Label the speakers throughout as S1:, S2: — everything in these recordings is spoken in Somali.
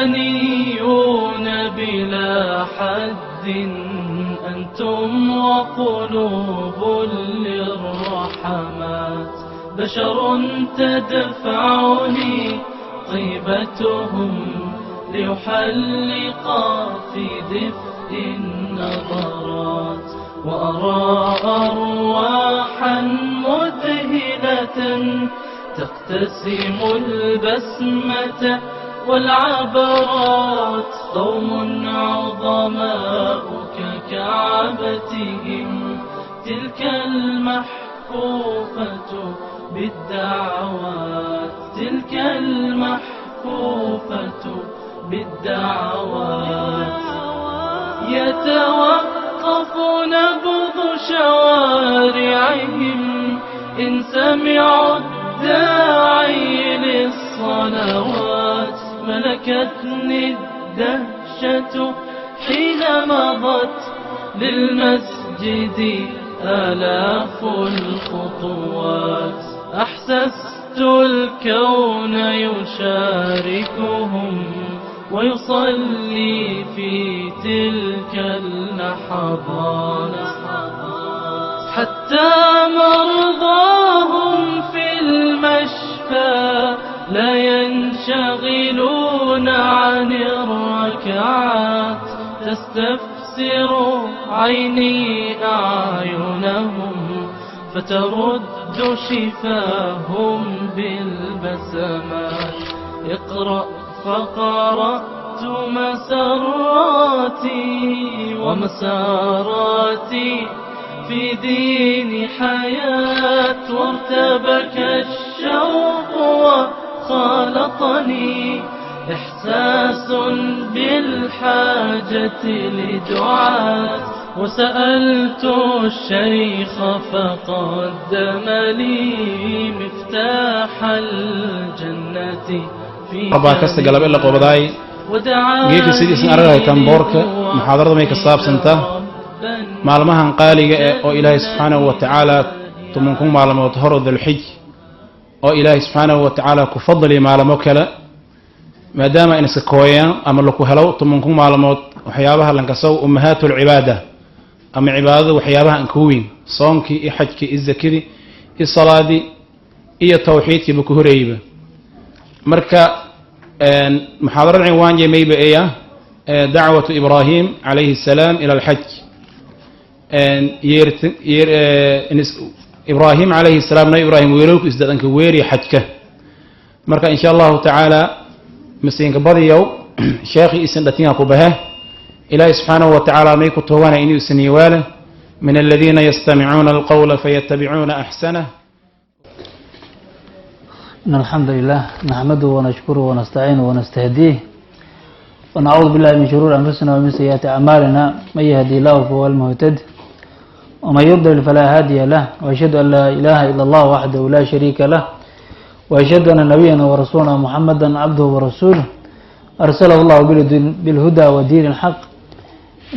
S1: إنسانيون بلا حد أنتم وقلوب للرحمات بشر تدفعني طيبتهم ليحلق في دفء النظرات وأرى أرواحا مذهلة تقتسم البسمة والعبرات قوم عظماء ككعبتهم تلك المحفوفة بالدعوات تلك المحفوفة بالدعوات يتوقف نبض شوارعهم إن سمعوا الداعي للصلوات ملكتني الدهشة حين مضت للمسجد آلاف الخطوات أحسست الكون يشاركهم ويصلي في تلك اللحظات حتى مرضاهم في المشفى لا ينشغلون عن الركعات تستفسر عيني أعينهم فترد شفاهم بالبسمات اقرأ فقرأت مسراتي ومساراتي في دين حياة وارتبك الشوق وخالطني إحساس بالحاجة لدعاة وسألت الشيخ فقدم لي مفتاح الجنة في
S2: Rabaa kasta galab ila qobadaay geedka sidiisan aragaytan boorka muxaadarada may ka saabsantaa maalmahan qaaliga eh oo Ilaahay subxaanahu wa tacaala 10 maalmood hor Dhulxij oo Ilaahay subxaanahu wa tacaala ku fadli maalmo kale maadaama in iska kooyaan ama laku helo 10 maalmood waxyaabaha lankasow ummahaatul cibaada ama cibaadada waxyaabaha aan ku weyn soonkii iyo xajkii iyo zakadii iyo salaadii iyo tawxiidkiiba ku horeeyba. Marka muxaadarada cinwaan mayba eeya dacwatu Ibraahim calayhi salaam ila alxaj. Ibraahim calayhi salaam, Nabi Ibraahim weerowku isdadanka weeri xajka. Marka insha Allahu tacaala masiinka badiyow sheekhi isin dhatinga ku bahe. Ilaahi subxaanahu wa tacaala may ku toogana inuu isin yiwaale min aladiina yastamicuuna alqawla fayatabicuuna axsanah.
S3: إن الحمد لله نحمده ونشكره ونستعينه ونستهديه ونعوذ بالله من شرور أنفسنا ومن سيئات أعمالنا، من يهدي الله فهو المهتد ومن يضلل فلا هادي له، وأشهد أن لا إله إلا الله وحده لا شريك له، وأشهد أن نبينا ورسولنا محمدا عبده ورسوله أرسله الله بالهدى ودين الحق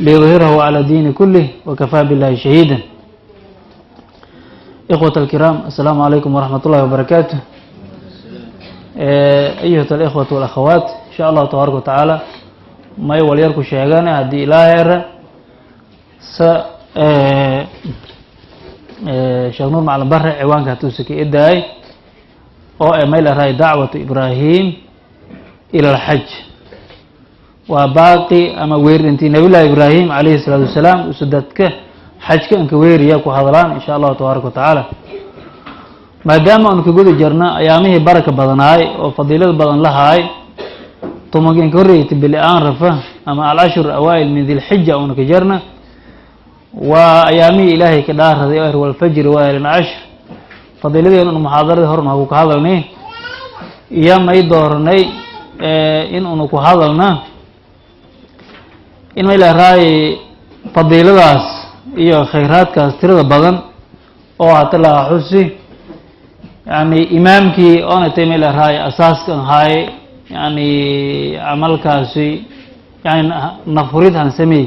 S3: ليظهره على الدين كله وكفى بالله شهيدا. إخوة الكرام، السلام عليكم ورحمة الله وبركاته. أيها الإخوة والأخوات، إن شاء الله تبارك وتعالى ما يوليركم شيئا هدي إلهي س sheekh Nuur Macalin Bare ciwaanka hatuusa ka edaay oo e may la rahay dacwatu Ibraahim ila alxaj, waa baaqi ama weerintii Nabiyullahi Ibraahim calayhi salaatu wasalaam usu dadka xajka anka weeriya ku hadlaan insha Allahu tabaaraka wa tacaala. Maadaama aanu ka guda jirna ayaamihii baraka badanaay oo fadiilada badan lahaay, 10-ka inka horreeyta bili-aan rafa ama alcashur awaa'il min Dilxija uuna ka jarna, waa ayaamihii Ilaahay ka dhaaraday oo walfajri walayaalin cashr. Fadiiladeen unu muxaadaradii horna haku ka hadalnay iyo may dooranay in unu ku hadalna in may laraay fadiiladaas. iyo khayraadkaas tirada badan oo hata laha xusi, yani imaamkii oonatay meel raay asaaskan haay, yani camalkaasi, yani nafurid han sameey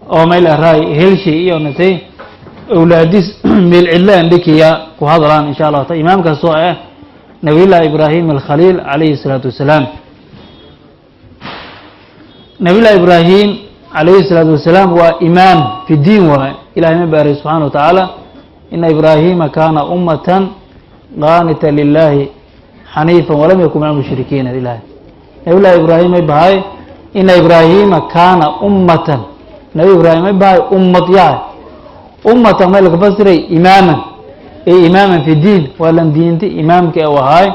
S3: oo meel raay helshay iyo natay awlaadis meel cidla andhikiya ku hadlaan insha Allah ta. Imaamkaas oo ah Nabiyullahi Ibrahim alkhaliil calayhi salaatu wasalaam. Nabiyullahi Ibrahim calayhi salaatu wasalaam waa imaam fi diin waay. Ilahay ma baaray subxaana wa tacaala: ina Ibrahima kaana ummatan qaanita lilahi xaniifan walam yakun min almushrikiina. Ilahay Nabiyullahi Ibrahim may bahay: ina Ibrahima kaana ummatan. Nabi Ibrahim may bahay ummad yahay. Ummatan may laka fasiray imaaman, ee imaaman fi diin, waa lan diinta imaamka u ahaay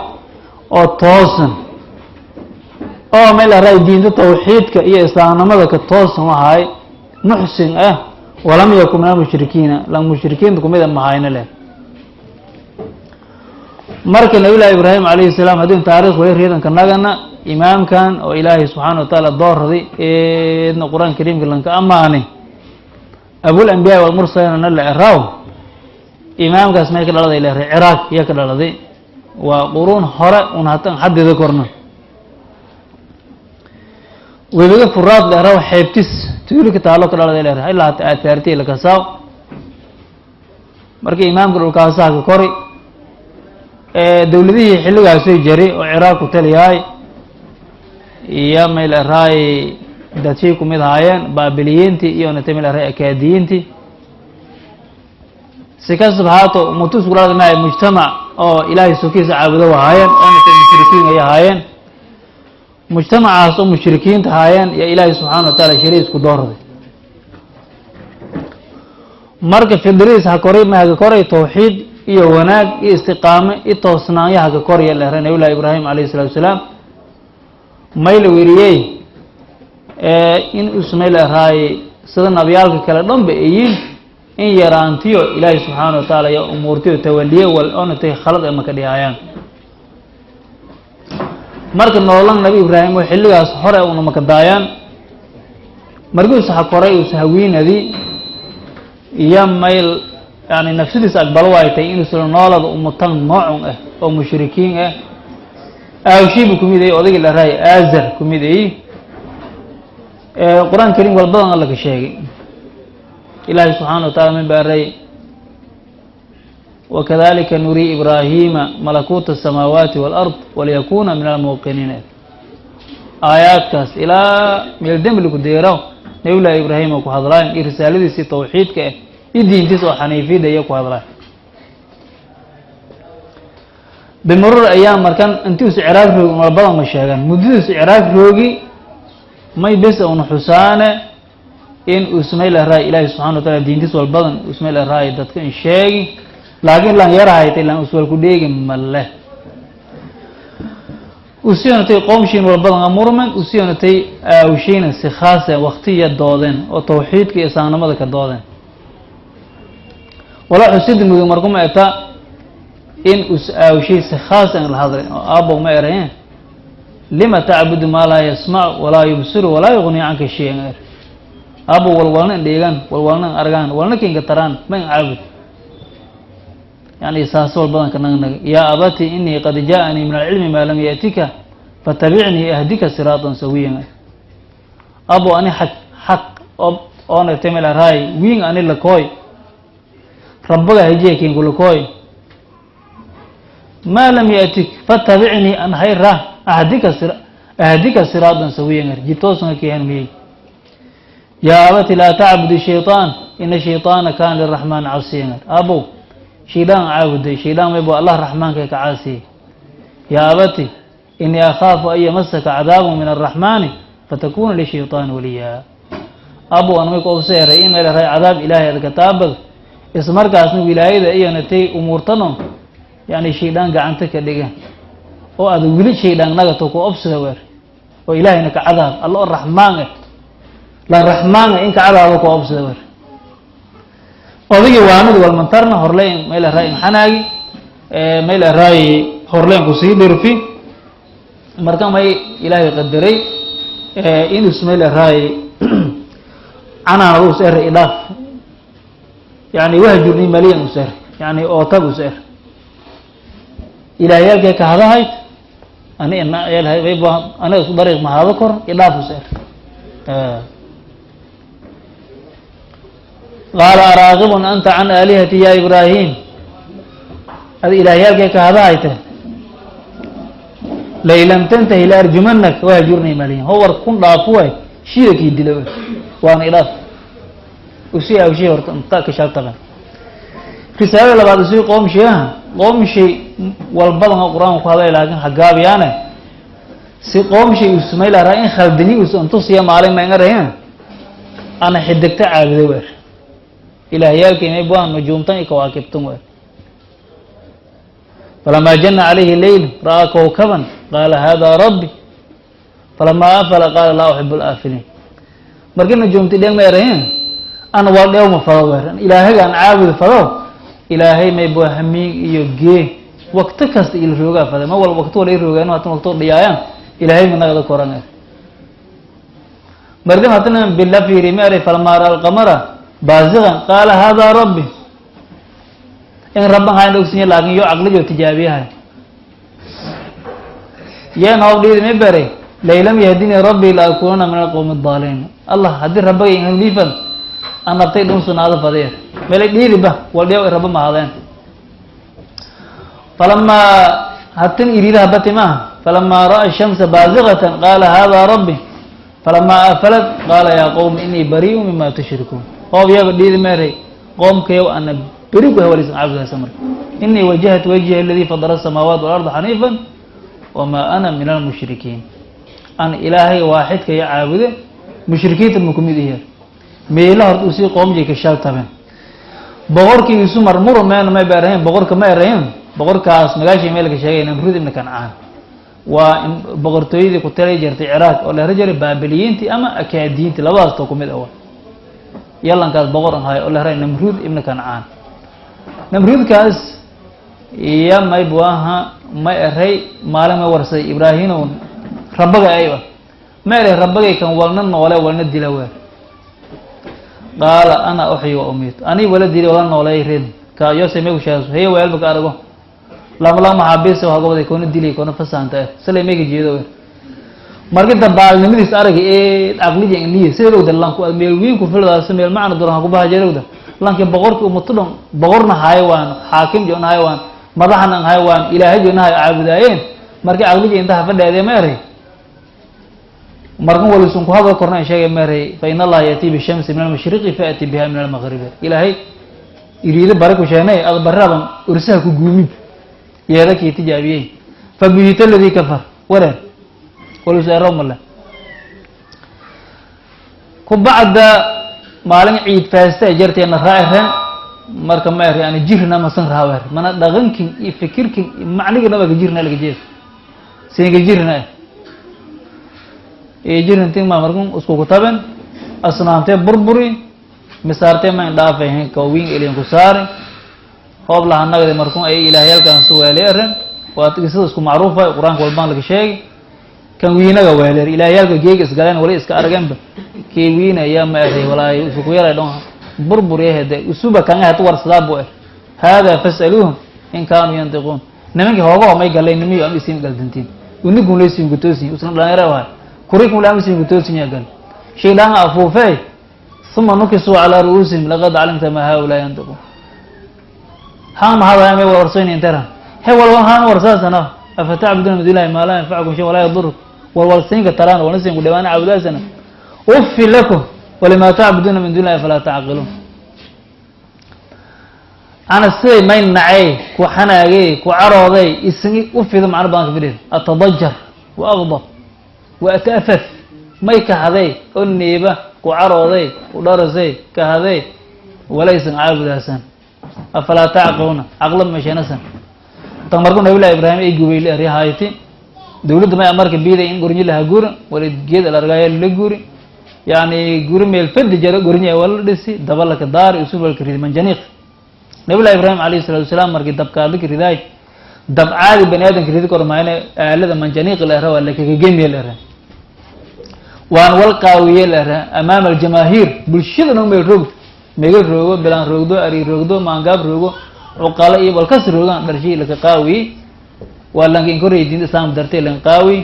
S3: oo toosan oo meel aray diinta tawxiidka iyo islaamnimada ka toosan ahaay, muxsin ah, walam yakun min almushrikiina, lan mushrikiinta kumida mahayna leh. Marka Nabiyullahi Ibraahim calayhi salaam, haddii taarikh wali reedanka nagana, imaamkan oo Ilaahay subxaana wa tacaala doorraday, eedna Qur-aan kariimka lanka amaanay, abul anbiyaa walmursaliin na la eraw, imaamkaas may ka dhaladay leeray Ciraaq iya ka dhaladay. Waa quruun hore un hatan xadida korna, webiga Furaad la eraw xeebtis tuuli ka taalo ka dhaladay leeray, ilaa hata aataarti la kasaaw. Marka imaamka dhulkaasaha ka kori, dowladihii xilligaasay jari oo Ciraaq ku taliyahay iyo mayl eraay dadshay kumid ahaayeen Baabiliyiintii iyo nata mayl eraay Akaadiyiintii. Si kastaba haato, umutus kulada maay mujtamac oo Ilaahay sokiisa caabudo ahaayeen oo nata mushrikiin ay ahaayeen. Mujtamacaas oo mushrikiinta ahaayeen iyo Ilaahay subxaana wa taala shariis ku doorday. Marka fidriis ha koray, ma haka koray tawxiid iyo wanaag iyo istiqaame iyo toosnaanyo haka korya leeray Nabiyullahi Ibraahim calayhi salatu wasalaam. May la weriyey in usmayl eraay sida nabiyaalka kale dhan ba ayiin in yaraantiyo Ilaahay subxaana wa taala iyo umuurtiyo tawaliye wal oonatay khalad ee maka dhihaayaan. Marka nololan Nabi Ibraahim oo xilligaas hore una maka daayaan, markiisu ha koray uusa hawiinadi iyo mayl, yani nafsadiisa aqbalo waay tay inuusan noolada umutan noocun ah oo mushrikiin ah. Aawshiibu kumid ay odaygii la raay Aazar kumid ay. Qur-aan kariim walbadan Alla ka sheegay. Ilaahay subxaana wa taala min baaray: wakadalika nurii Ibrahima malakuuta asamaawaati waalard waliyakuna min almuuqiniin. Aayaadkaas ilaa meel dembi lagu deero Nabiyullahi Ibraahim oo ku hadlaayan iyo risaaladiisii tawxiidka ah iyo diintiis oo xaniifiyada iyo ku hadlaayan. Bimuruur ayaam, markan intiisu Ciraaq roogi walbadan ma sheegan, muddadiisu Ciraaq roogi may bes una xusaane in usmayl raay Ilaahi subxana wa taala diintiis walbadan usmayl raay dadka in sheegi, laakiin lan yarahaytay lan uswal ku dheegi maleh. Usionatay qoomshiin walbadan amurman, usionatay aawshiina si khaasa waktiya doodeen oo tawxiidka iyo islaamnimada ka doodeen. Walaa xusida mudug markuma eta in us aawshay si khaasa in la hadlay oo aabbow ma erayen: lima tacbudu maa laa yasmacu walaa yubsiru walaa yuغni canka shay-an? Er aabbow, walwalna in dheegaan, walwalna in argaan, walna kinka taraan ma in caabud. Yani saas walbadan ka nagnag: yaa abati inii qad jaaanii min alcilmi maa lam yaأtika fatabicnii ahdika siraatan sawiyan. Abo, ani xaq xaq oona temel raay wiin ani lakooy rabbaga hajiya kinkulakoy maa lam yaأtik fatabicnii an hayra ahdika siraatan sawiyan, jitoosanka kihanmiyey. Yaa abati laa tacbud shayطaan ina shayطaana kaana liraxmaani casiyan. Abow, shaydaan caabuday, shaydaan maybo Allah raxmaanka ka caasiyey. Yaa abati inii akhaafu an yamasaka cadaabun min araxmaani fatakuna lishayطaani waliya. Abow, an may ku obseeray in meel ray cadaab Ilaahay adka taabad, isla markaasna wilaayada iyo natay umuurtano yani shaydaan gacanta ka dhiga oo aad wili shaydaan nagato ku obsida weer oo Ilaahayna ka cadaab Alla oo raxmaan ah, lan raxmaan ah in ka cadaabo ku obsida weer. Odagii waanadi walmantarna horleyn mayl raay xanaagi mayl raay horleen ku sii dhirfi. Marka may Ilaahay qadaray inuu mayl raay canaanad us ere idhaaf. Yani wahjurni maliyan user, yani oo tag user ilaahyaalkee ka hadahayd ani aniga isku dariiq mahado kor idhaaf user. Qaala araaqibun anta can aalihati ya Ibraahim, ad ilaahyaalkee ka hadahayte lain lam tantahi la arjumanak wahjurnii maliyan, howar kun dhaafu waay shida kii dila waana idhaaf usi awshay horta inta ka shaltaban. Risaalada labaad usii qoomshiyaha qoomshay walbadan oo qur-aanka ku hadlay, laakiin hagaabiyaane si qoomshay usmay laraa in khaldani us antusiya maalin ma inga ana xidigta caabuday weer ilaahyaalkay may buan nujuumtan iyo kawaakibtan weer. Falamaa jana calayhi leyl ra'aa kawkaban qaala hada rabbi, falamaa afala qaala laa uxibu alaafiliin. Markii nujuumti dheng ma erahin ana wal dhew ma fado weer ilaahaga aan caabudo fado ilaahay may bua hamiig iyo gee wakti kasta ila roogaa fada ma wal wakti wala i roogaan hatan wakti dhiyaayaan ilaahay ma nagada koran. Mardim hatana bila fiiri ma eray falamaa ra'a alqamara baazigan qaala hada rabbi, in rabban hayn ogsinya laakin yo caqlijo tijaabiyahay yeen hoob dhiidi ma beray lain lam yahdinii rabbi la akuunana min alqowmi addaaliin. Allah haddii rabbagay hanuunifan an nabtay dhun sunaado fadiyar melay dhiidiba waldhiyaw ay rabba mahadeen. Falamaa hatin iriidaha bati maaha falamaa ra'a shamsa baazigatan qaala hada rabbi, falamaa afalat qaala yaa qowmi inii barii'u mima tushrikuun. Hoob yaba dhiidi meeray qoomkayow ana beri ku hawalisan caabudaysa marka inii wajahtu wajhiya aladii fadara asamaawaat walarda xaniifan wamaa ana min almushrikiin. An ilaahay waaxidka iyo caabude mushrikiinta ma kumid ihi meela horta usii qoomjay ka shaltaben boqorkii isu marmuru meen may ba erahayn boqorka ma erahayn boqorkaas magaashii meel ka sheegay Namruud ibn Kancaan waa boqortooyadii ku talay jirtay Ciraaq oo la jiray Baabiliyiintii ama Akaadiyiintii labadaas to kumid ah yalankaas boqor ahay oo la raray Namruud ibn Kancaan. Namruudkaas iya may buaha ma eray maalin ma warsay Ibraahimow rabbaga ayba ma eray rabbagay kan walna noole walna dila weer qaala ana uxyi wa umiit ani wala dili wala nooley red ka yose meegu sheegaso heye weelba ka arago lama lama maxaabiista waxa goboday koona dilay koona fasaanta salay meega jeedo weer markii dabaalnimadiis aragay ee caqliga indhihi sida ogda lanku meel weyn ku filadaas meel macna duran ku baha jeedowda lanki boqorkii ummadu dhan boqorna haywaan xaakim joona haywaan madaxna haywaan ilaahay joona hay caabudaayeen markii caqliga intaha fadhiyaday ma eray markan walisun ku hadal korna sheegay ma eray fa inna allaha yati bi shamsi min al-mashriqi fa ati biha min al-maghribi ilaahay iriida baraku sheegnay ad baraban ursaha ku guumid yeeda kii tijaabiyey fa bihita alladhi kafar waran walusu eromale ku bacda maalin ciid faasta ay jarteena raaceen marka ma eray ani jirna ma san raawer mana dhaqankin iyo fikirkin macnigana waa jirna laga jeed singa jirna ee jirna tin ma markun isku ku taban asnaamte burburi misaarte ma indhaafay ka wiin elin ku saari hoob laha nagade markun ay ilaahyalkan soo weeleereen waa qisada isku macruufa quraanka walbaan laga sheegay kan wiinaga weeleer ilaahyalka geeg isgaleen wali iska arageenba kii wiina ya ma eray walaay isku yaray dhan burbur yahay usuba kan aad warsadaa buu hada fasaluhum in kaanu yantiqun nimankii hooga may galeen nimiyo am isin galdantiin unigun leesin gutoosin usna dhalinyaro waa kurikum la amsin gutoosin ya gal shaylaan afuufay ثم نكسوا على رؤوسهم لقد علمت ما هؤلاء ينطقون هام هذا ما ورسين انترى هي والله هان ورساسنا افتعبدون من دون الله ما لا ينفعكم شيء ولا يضركم والورسين كتران ونسين قدوان عبداسنا أف لكم ولما تعبدون من دون الله فلا تعقلون. أنا سي ما ينعي كحناجي كعراضي اسمي أف ذا معنا بانك فريد أتضجر وأغضب وأتأفف ما يكهذي النيبة كعراضي ودرسي كهذي وليس عابد حسن أفلا تعقلون عقلا مش نسن تمركم نبي الله إبراهيم إيجوبي لأريهايتي دولة ما أمرك بيدا إن قرني لها جور ولا جيد الأرجاء اللي جوري يعني جوري من الفد جرى قرني أول دسي دبلك الدار يوسف الكريم من جنيق نبي الله إبراهيم عليه الصلاة والسلام مرك دب كارد كريداي دب عادي بني آدم كريد كرمانة أهل من جنيق الأهرا ولا كجيم الأهرا وأن والقاوية الأهرا أمام الجماهير بالشدة نوم الرب Mega roogo, bilaan roogdo, ari roogdo, maangaab roogo, cuqalo iyo balkas roogaan dharshay laka qaawi. Waa lanka inka horreeyay diinta islaamka dartay lan qaawi.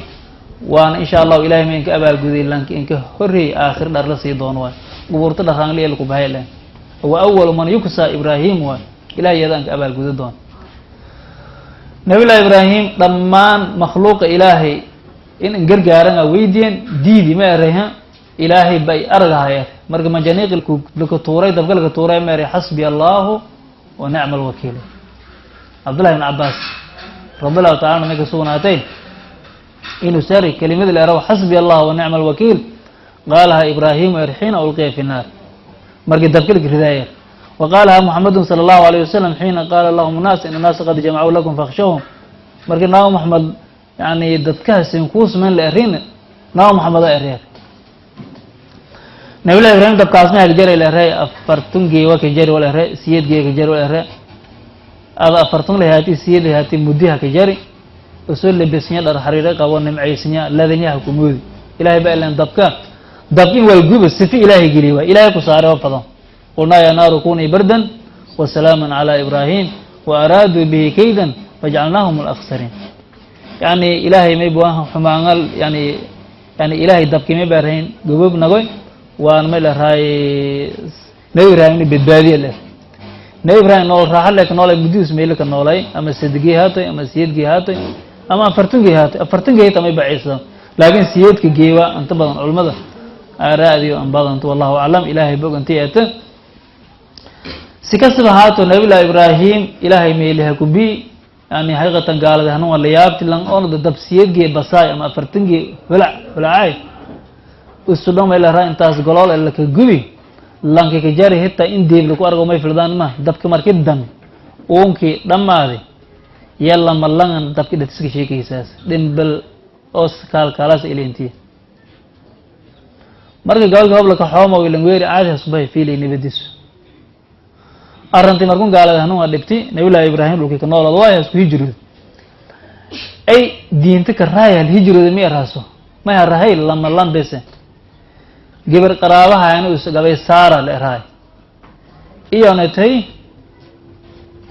S3: Waana insha allahu ilahay ma inka abaalguday lanka inka horreeyay aakhir dhar la sii doono waay. Qubuurta dharaanli ee laku bahay leh. Wa awalu man yuksa Ibraahim waay. Ilahay iyada anka abaalguda doono. Nabillahi Ibraahim dhammaan makhluuqa Ilaahay in gargaaran a weydiyen diidi ma erayha Ilaahay bay aragahayar. Marka majaniiq laka tuuray, dabka laka tuuray, ma eray xasbi Allahu wa nicma alwakiil. Cabdullahi ibn Cabbaas radi allahu taala anhu may ka sugnaatay inuu sari kelimada la eraw xasbi Allah wa nicma alwakiil qaalaha Ibraahimu er xiina ulqiya fi nnaar, markii dabka laka ridaayar. Wa qaalaha Muxamadu sala allahu alayh wasalam xiina qaala lahum nnaas ina annaasa qad jamacuu lakum fakhshawhum. Markii Nabi Maxamed yani dadkahasin kuu samayn la erin, Nabi Maxamed a ereer. Nabillahi Ibrahim dabkaasna haka jari la ere 40 geewa ka jari wala ere, 8 geewa ka jari wala ere, ada 40 lahaati 8 lahaati muddi haka jari, usoo lebesnya, dhar xariire qabo, nimcaysnya, ladanya ha ku moodi. Ilahay baa ilan dabka dab in walguba sifi Ilaahay geliy waay, Ilahay ku saaray oo fadan. Qulnaa yaa naaru kunii bardan wasalaaman calaa Ibraahim wa araaduu bihi kaydan fajcalnaahum alakhsariin. Yani Ilaahay may buaha xumaangal yani Ilaahay dabkii may baarayn goboob nagoy. Waan may laraay Nabi Ibraahim in badbaadiya leh. Nabi Ibraahim nool raaxo leh ka noolay muddiis meelo ka noolay, ama 3 gii haatoy ama 8 gii haatoy ama 40 gii haatoy, 40 gii tamay baciisado, laakiin 8-ka geewa inta badan culimmada aaraadiyo an badanto. Wallahu aclam, Ilaahay bog intii eete. Si kastaba haato, Nabillahi Ibraahim Ilaahay meeliha ku bi yani xaqiiqatan gaalada hanuun la yaabti lan oonada dab 8 gee basaay ama 40 gee holac holacay isu dhan may laraa intaas golool ee laka gubi lanka ka jari hitaa in deeb laku argo may fildaan ma dabka marki dami uunkii dhammaaday yalla malangan dabki dhatiska sheekaysaas dhimbal oo kaalkaalaas ilintiya. Marka gabalka hoblaka xoomo ilan weeri caadi hasubay fiilay nabadiisu arrintii. Markun gaalada hanuun dhibti Nabiyullahi Ibraahim dhulkii ka noolad waay isku hijrooda ay diinta ka raayal hijrooda mi araaso may harahay lama lambese gabar qaraabaha is gabay Saara la eraay iyona tay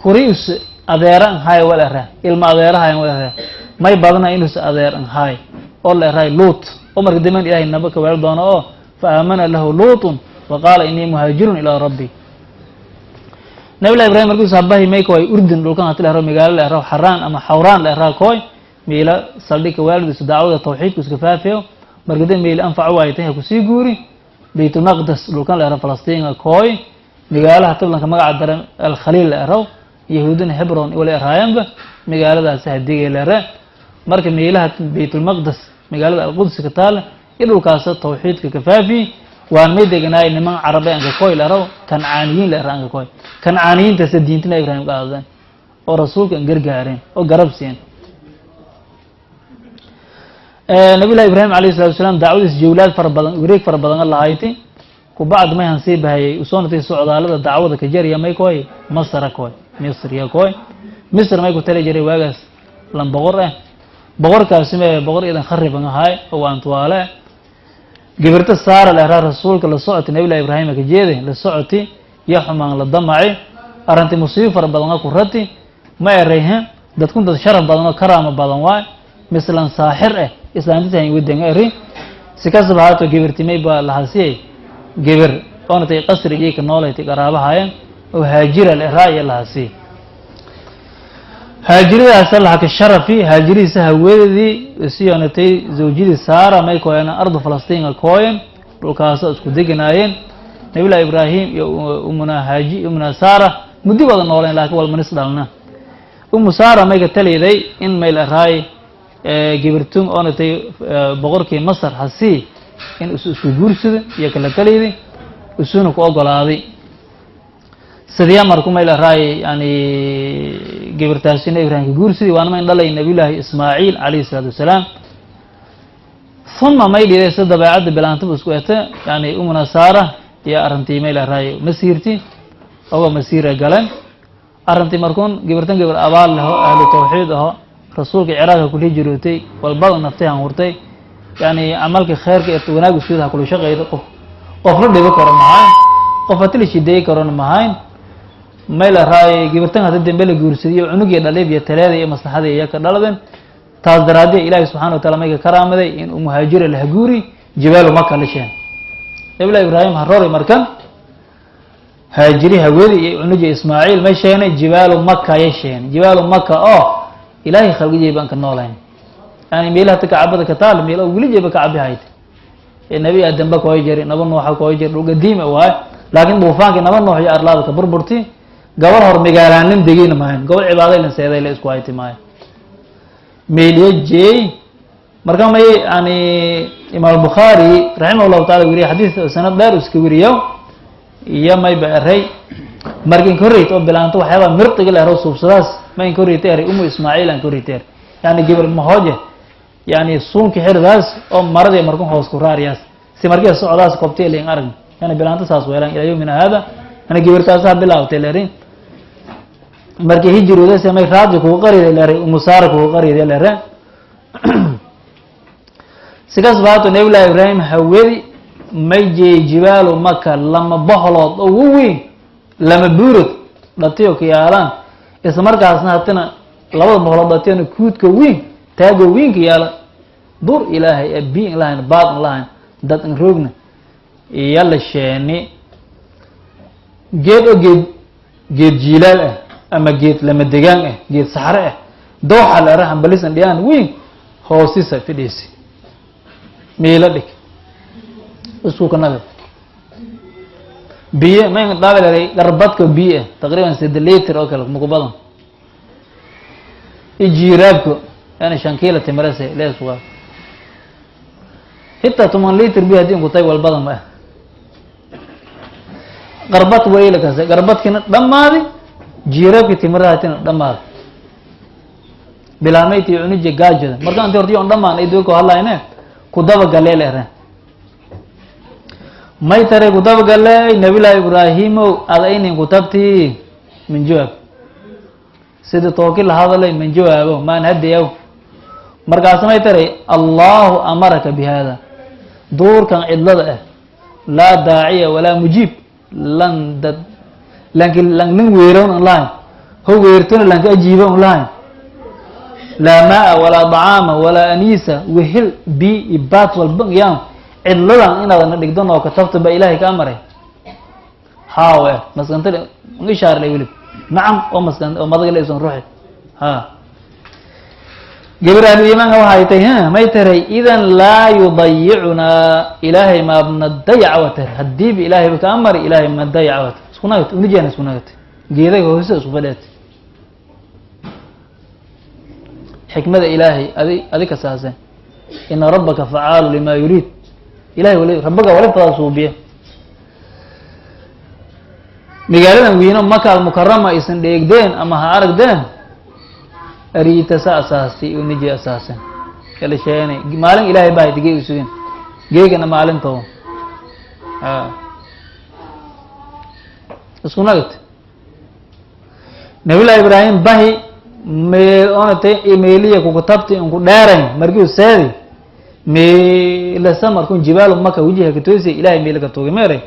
S3: kuri us adeera an hay wal eraa ilma adeeraha wal eraa may badana inuu adeer an hay oo la eraay Luut oo marka dambe Ilaahay naba ka weel doono oo fa aamana lahu Luutun wa qaala innii muhaajirun ilaa rabbi. Nabillahi Ibrahim markuu sabahi may koy Urdun dhulkan hati la magaalo la eraw Xaraan ama Xawraan la eraa koy meela saldhigka waalidkiisu dacwada tawxiidku iska faafiyo. Marka dambe meel anfaco waay tahay ku sii guuri Baytulmaqdes dhulkan la eraw Falastiinka koy magaalaha tablanka magaca daran Alkhaliil la eraw, Yahuudina Hebron wala eraayanba magaaladaasi hadigay la era. Marka meelaha Baytulmaqdes magaalada Alquds ka taal in dhulkaas tawxiidka ka faafi. Waan may deganaay niman carabe anka koy la eraw Kancaaniyiin la era anka koy. Kancaaniyiintaas diintina Ibrahim qaadeen oo rasuulka an gargaareen oo garab siiyeen. Nabillahi Ibrahim alayhi salatu wasalaam dacwadiis jawlaad fara badan, wareeg fara badan lahayti. Kubacd may han sii bahayay usoo natay socdaalada dacwada ka jariya may koy Masara koy Misr ya koy Misr may ku tali jiray waagaas lan boqor ah. Boqorkaasi me boqor idan khariban ahaay oo waan tuwaale gibirta Saara la eraa rasuulka la socoti Nabillahi Ibrahim ka jeeday la socoti ya xumaan la damacay arrintii musiibo fara badan ku rati ma erayha dadkun dad sharaf badan oo karaama badan waay mislan saaxir eh islaantiisa hayn wadan eri. Si kastaba haato gibirtimay baa la hasiyay gibir oona tay qasrigii ka noolaytay qaraabahaayeen oo Haajira la eraa iyo la hasiyay. Haajiradaas laha ka sharafi haajirihiisa haweedii siyoonatay zawjadii Saara may kooyeen ardu Falastiinka kooyen dhulkaasoo isku deganaayeen. Nabillahi Ibraahim iyo umuna haaji umuna Saara muddo wada nooleen, laakiin walmanis dhalna. Umu Saara may ka taliday in may la eraay gibirtum oonatay boqorkii Masar hasii in isu isku guursado iyo kala taliday isuna ku ogolaaday sidiya. Marku may la eraay yani gibirtaasina Ibrahim ka guursaday waana mayn dhalay Nabiyullaahi Ismaaciil calayhi salaatu wasalaam. Uma may dhiday sida dabeecadda bilaantaba isku ete yani umuna Saara iyo arrintii may la eraay masiirti oga masiira galeen arrintii. Markuun gibirtan gibir abaal leho ahlu tawxiid aho rasuulka Ciraaqka kula jirootay walbada naftay han hurtay yani camalka kheerka ee wanaag iskuda ha kula shaqeydo qof qof la dhibo karo maxaa Qof hati la shideeyi karona mahayn. May la raayay gibirtan hada dembe la guursadiyo cunugii dhaliib iyo taleeda iyo maslaxada iyo ka dhaladeen. Taas daraaddeed Ilaahay subxaanahu wa taala mayka karaamaday in uu muhaajira la haguuri jibaalu Maka la sheen. Nabilah Ibraahim haroori markan haajiri hawedi iyo cunuji Ismaaciil may sheenay jibaalu Maka yay sheenay jibaalu Maka oo Ilaahay khalqijay baan ka noolayn. Yani meelaha ta kacbada ka taal meel oo weli jeba kacabi hayte ee Nabi Aadamba kooy jiri, naba Nuuxa kooy jiri, dhul qadiima waay. Laakiin duufaankii naba Nuux iyo arlaada ka burburti gobol hor magaalaanin degeyna maahan, gobol cibaaday lan seeday la isku hayti maayo meeliyo jeey. Marka may yani Imaam Bukhaari raximah llahu taala weriye xadiis sanad dheer iska weriyo iyo mayba eray marka inka horreyta oo bilaanto waxyaabaa mirdiga la ero suubsadaas ma inka horreyta eray Umu Ismaaciil aan ka horreyta eray, yani gabar mahooje, yani suunka xiridaas oo maradii markun hoos ku raariyaas si markii socdaas kobtay lain arag, yani bilaanto saas weelaan ilaa yawmina hada. Yani gibirtaasaa bilaabtay leerin markii hijiroodas may raadi kugu qariday leeray, Umu Saara kugu qariday leere. Si kas baato Nabillahi Ibraahim hawedi may jeey jibaalu Maka lama bohlood oo weyn lama buurod dhatiyo ka yaalaan, isla markaasna hatina labada bohlood dhatiyona kuudka weyn taago weyn ka yaala dur Ilaahay ee bi in lahayn baad in lahayn dad in roogna iyo la sheeni geed oo geed jiilaal ah ama geed lama degaan ah, geed saxre ah, dooxa la era hambalisan dhiyaan weyn hoosisa fidhiisi miilo dhig isku ka nagad biyo ma dhaabalay garbadka biyo ah taqriiban 3 liter oo kale muku badan iyo jiiraabko yani 5 kiilo timirase leesugaa hitaa 10 liter biyo haddii inkutay wal badan ma ah garbad wayla kase garbadkina dhammaadi jiiraabki timirahatina dhammaadi bilaamayti cunuje gaajada. Marka inti horta yon dhamaan ay dooko hadlayne kudaba galee la ereen may tare kudaba galey Nabillahi Ibraahimow ada inin kutabti min jawaab sida tooki la hadalay min jawaabo maan hadiyaw. Markaas may taray Allahu amaraka bi hada duurkan cidlada ah laa daaciya walaa mujiib lan dad lanki lan nin weeroon an lahayn ho weertona lanka ajiiba on lahayn laa maa walaa dacaama walaa aniisa wehel bi ibaat walba yaan cidladan inaad na dhigdan oo katabta ba Ilaahay ka amaray haawe maskanta ishaarlay welib nacam oo maskan oo madaga la isan ruuxi ha gabar ahlu iimaanka waxay tahay ha may taray idan laa yudayicunaa Ilaahay maabna dayaca wa taray haddiiba Ilaahayba ka amari Ilaahay ma dayaca wa taray isku nagat unijaan isku nagat geedaga hoose isku fadheet xikmada Ilaahay adi kasaaseen ina rabbaka facaalu lima yuriid Ilahay wali rabbaga wali fadaa suubiye magaaladan wiino Maka Almukarama aysan dheegdeen ama ha aragdeen ariitasa asaastay uniji asaasen kala sheenay maalin Ilaahay baa hayta gee usugeen geegana maalinto isku nagat Nabillahi Ibraahim bahi meel onatay meeliya kukutabti inku dheerayn markii seedi meelasa markun jibaalu Maka wajiha katoosay Ilahay meela ka toogay meeray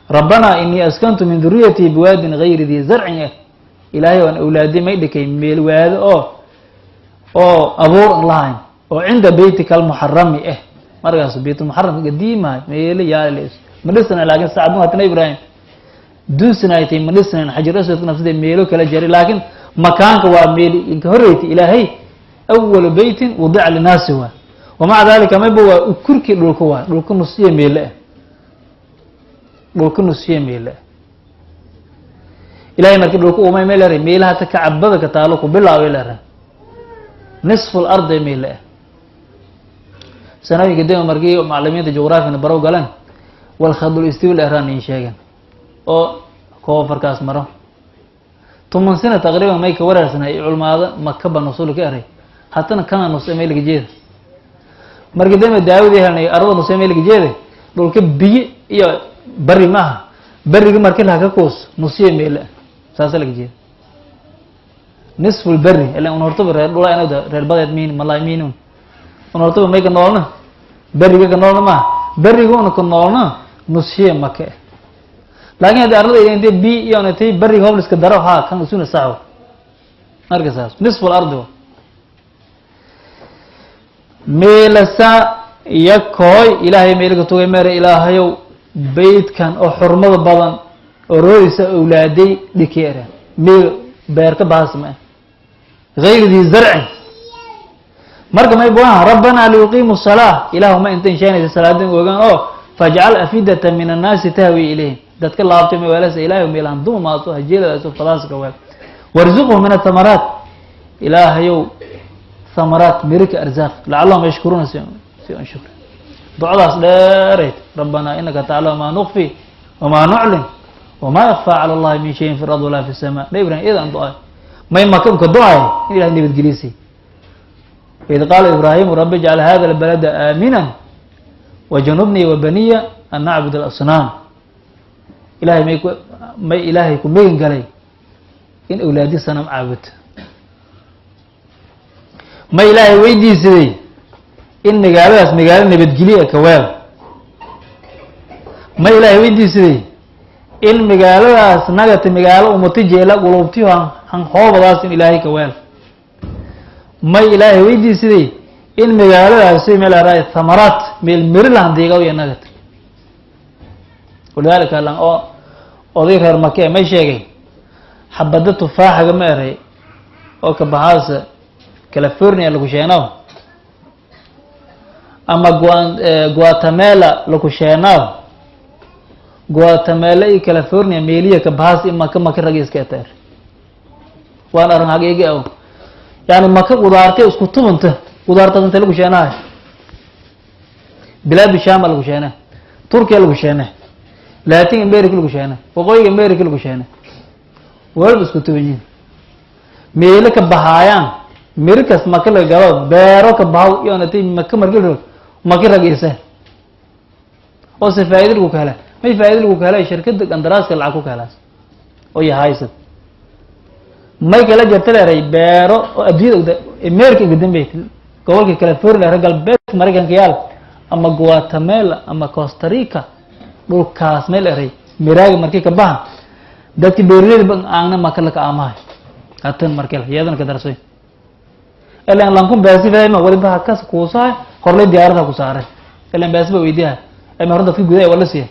S3: rabbanaa inii askantu min duriyatii biwaadin gayri dii zarcin ah Ilaahay waan awlaadi may dhikay meel waado oo abuur an lahayn oo cinda beytika almuxarami ah markaas beytulmuxaramka gadiimahay meelo yaala ma dhisna laakiin sacbun hatana Ibraahim dunsinaaytay ma dhisnayn xajar aswadka nafsada meelo kala jaray laakiin makaanka waa meel inka horreeytay Ilaahay awalu beytin wudica linaasi waa wamaca dalika mayba waa ukurkii dhulka waa dhulka nusiya meele ah dhulka nusiya meele ah Ilahay markii dhulka umay meel eray meelaha ta kacabada ka taalo ku bilaabay leeray nisfu lardi meele ah sanooyinka dema markii macalimiinta juqraafina barow galeen wal khadul istiwil eraan in sheegen oo koofarkaas maro 10 sano taqriiban may ka wareersanay culmaada Maka ba nusul ka eray hatana kana nus meel jeeda markii dambe Daawud helnay arada nus meel jeeda dhulka biyo iyo bari maaha bariga markii la ka koos nusiye meel saas la jeeda nisful bari ila un horta reer dhula inuu reer badeed miin malay miin un horta may ka noolna bariga ka noolna ma bariga un ka noolna nusiye Maka. Laakiin haddii arlada intay bi iyo natay bariga hoob liska daro, ha kan usuna saxo. Marka saas nisfu al-ardi wa meelasa iyo kooy Ilaahay meelka tugay mere Ilaahayow beydkan oo xurmada badan oo roodisa awlaaday dhikeera meel beerka baasma غير ذي زرع. Marka may buaha rabbana liyuqiimu الصلاة, Ilaahu ma intan sheenaysa salaadin ogaan oo fajcal afidata min annaasi tahwi ilayhim, dadka laabtay magaalasa Ilaahay meelaan dumaaso hajeeladaasoo fadaaska weel, warzuqhum min athamaraat, Ilaahayow thamaraat mirika arzaaq, lacallahum yashkuruuna si an shukri. Ducadaas dheerayd, rabbanaa inaka taclamu maa nukfi wamaa nuclin wamaa yakfaa cala allahi min shayin fi lard walaa fi samaa. Nabi Ibrahim iyada an du'ay may maka unka du'ay in Ilahay nabadgelisay. Waid qaala Ibraahimu rabbi ijcal hada albalada aamina wajanubnii wabaniya an nacbud alasnaam. Ilahay may Ilaahay ku megan galay in awlaadi sanam caabudto. May Ilaahay weydiisaday in magaaladaas magaalo nabadgelya ka weel. May Ilaahay weydiisaday in magaaladaas nagata magaalo umati jeela qulubtiyo han hoobadaas in Ilaahay ka weel. May Ilaahay weydiisaday in magaaladaasi meel araay thamaraat meel miri lahan deegaw iyo nagata. Walidaalika lan oo oday reer Make may sheegay xabada tufaaxaga ma eray oo ka baxaasa California lagu sheenaw ama Guatemala lagu sheenaw, Guatemala iyo California meeliya ka baxaas in Maka Maka rag iska eteer. Waan arrin xaqiiqi ah, yani Maka qudaartay isku tubanta, qudaartaas intee lagu sheenahay? Bilaadu Sham lagu sheenay, Turkiya lagu sheenay, Latin America lagu sheenay, waqooyiga America lagu sheenay, walba isku tuban yihiin meelo ka bahaayaan mirikas Maka la galo beero ka bahaw iyo natay Maka markii rog Maka ragiisa oo se faa'iido lagu ka helay. May faa'iido lagu ka helay? Shirkadda qandaraaska lacag ku ka helaas oo yahaysad. May kala jirta leeray beero oo adduunyada America ugu dambeeyay gobolka California reer galbeedka Mareykanka yaal ama Guatemala ama Costa Rica, dhulkaas meel eray miraaga markii ka baxa dadki beeraleyda ba aangna Maka la ka aamahay hatan markii iyadana ka darsoy ilaan lankun baasi fahma waliba hakas kuusahay horlay diyaarada ku saaray ilaan baasi ba weydiyahay ama hor dadka gudaha wala siiya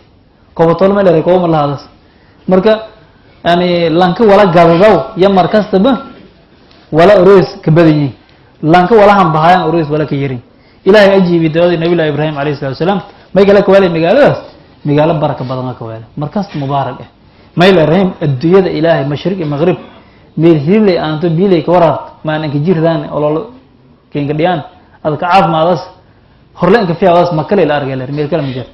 S3: koobatool meel eray koobo ma lahadas. Marka yani lanka wala gadadaw iyo mar kastaba wala oroys ka badan yihiin, lanka wala hanbahayaan oroys wala ka yarin. Ilaahay ajiibi dawladii Nabillahi Ibrahim alayhi salatu wasalaam. May kala kawaalay magaaladaas magaalo baraka badan ka waalay markas mubaarak ah. May la rahim adduunyada Ilaahay mashriq iyo maghrib meel hilay aanto biilay ka waraart maalinka jirdaan olol keenka dhiyaan adka caafimaadaas horle inka fiyaadaas makale la argay meel kale ma jir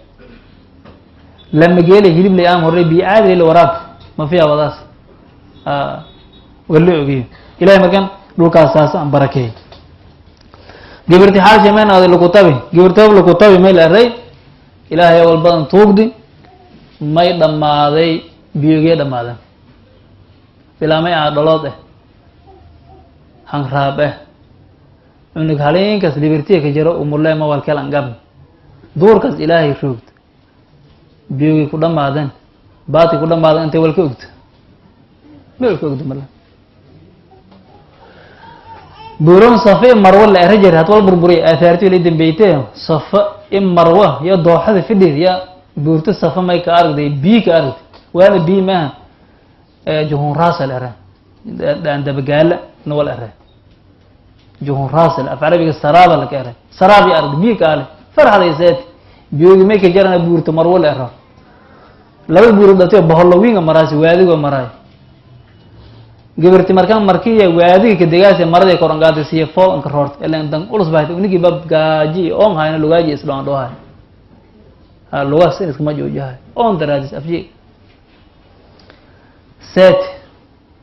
S3: lama geelay hilib lay aan horle biyo caadi la waraab ma fiyaadaas wala ogiyo. Ilaahay markan dhulkaas saas aan barakeey. Gibirti xaasha meen aad lagu tabi gibirtoob lagu tabi meel aray Ilaahay wal badan tuugdi may dhamaaday biyogee dhamaadeen bilaamay aa dhalood eh hanraab eh cunug haleenkaas libirtiya ka jiro umulle ma walkeel angab duurkaas Ilaahay roogd biyogii ku dhamaadeen baati ku dhamaadeen intay walka ogto meel ka ogdo mala buuron Safa i Marwa la era jiray had wal burburiy aahaartii la dambeeytay Safa i Marwa iyo dooxada fidheed ya buurta Safa may ka aragday biyo ka aragday waana biyo maaha juhun raas la era daan dabagaala nawal era juhun raas af carabiga saraaba la ka era saraab ya aragday biyo ka ale farxadayseed biyogii may ka jarana buurta Marwa la era laba buuro dhatay boholowiinga maraasi waadigo maraay gibirti markaan markii waadiga ka degaasay marada koran gaadhay siya fool anka roort ilaan dan ulus baahid unigi bab gaaji oon hayna lugaaji isdhaan dhohay ha lugaas in iskama joojahay oon daraadis afji set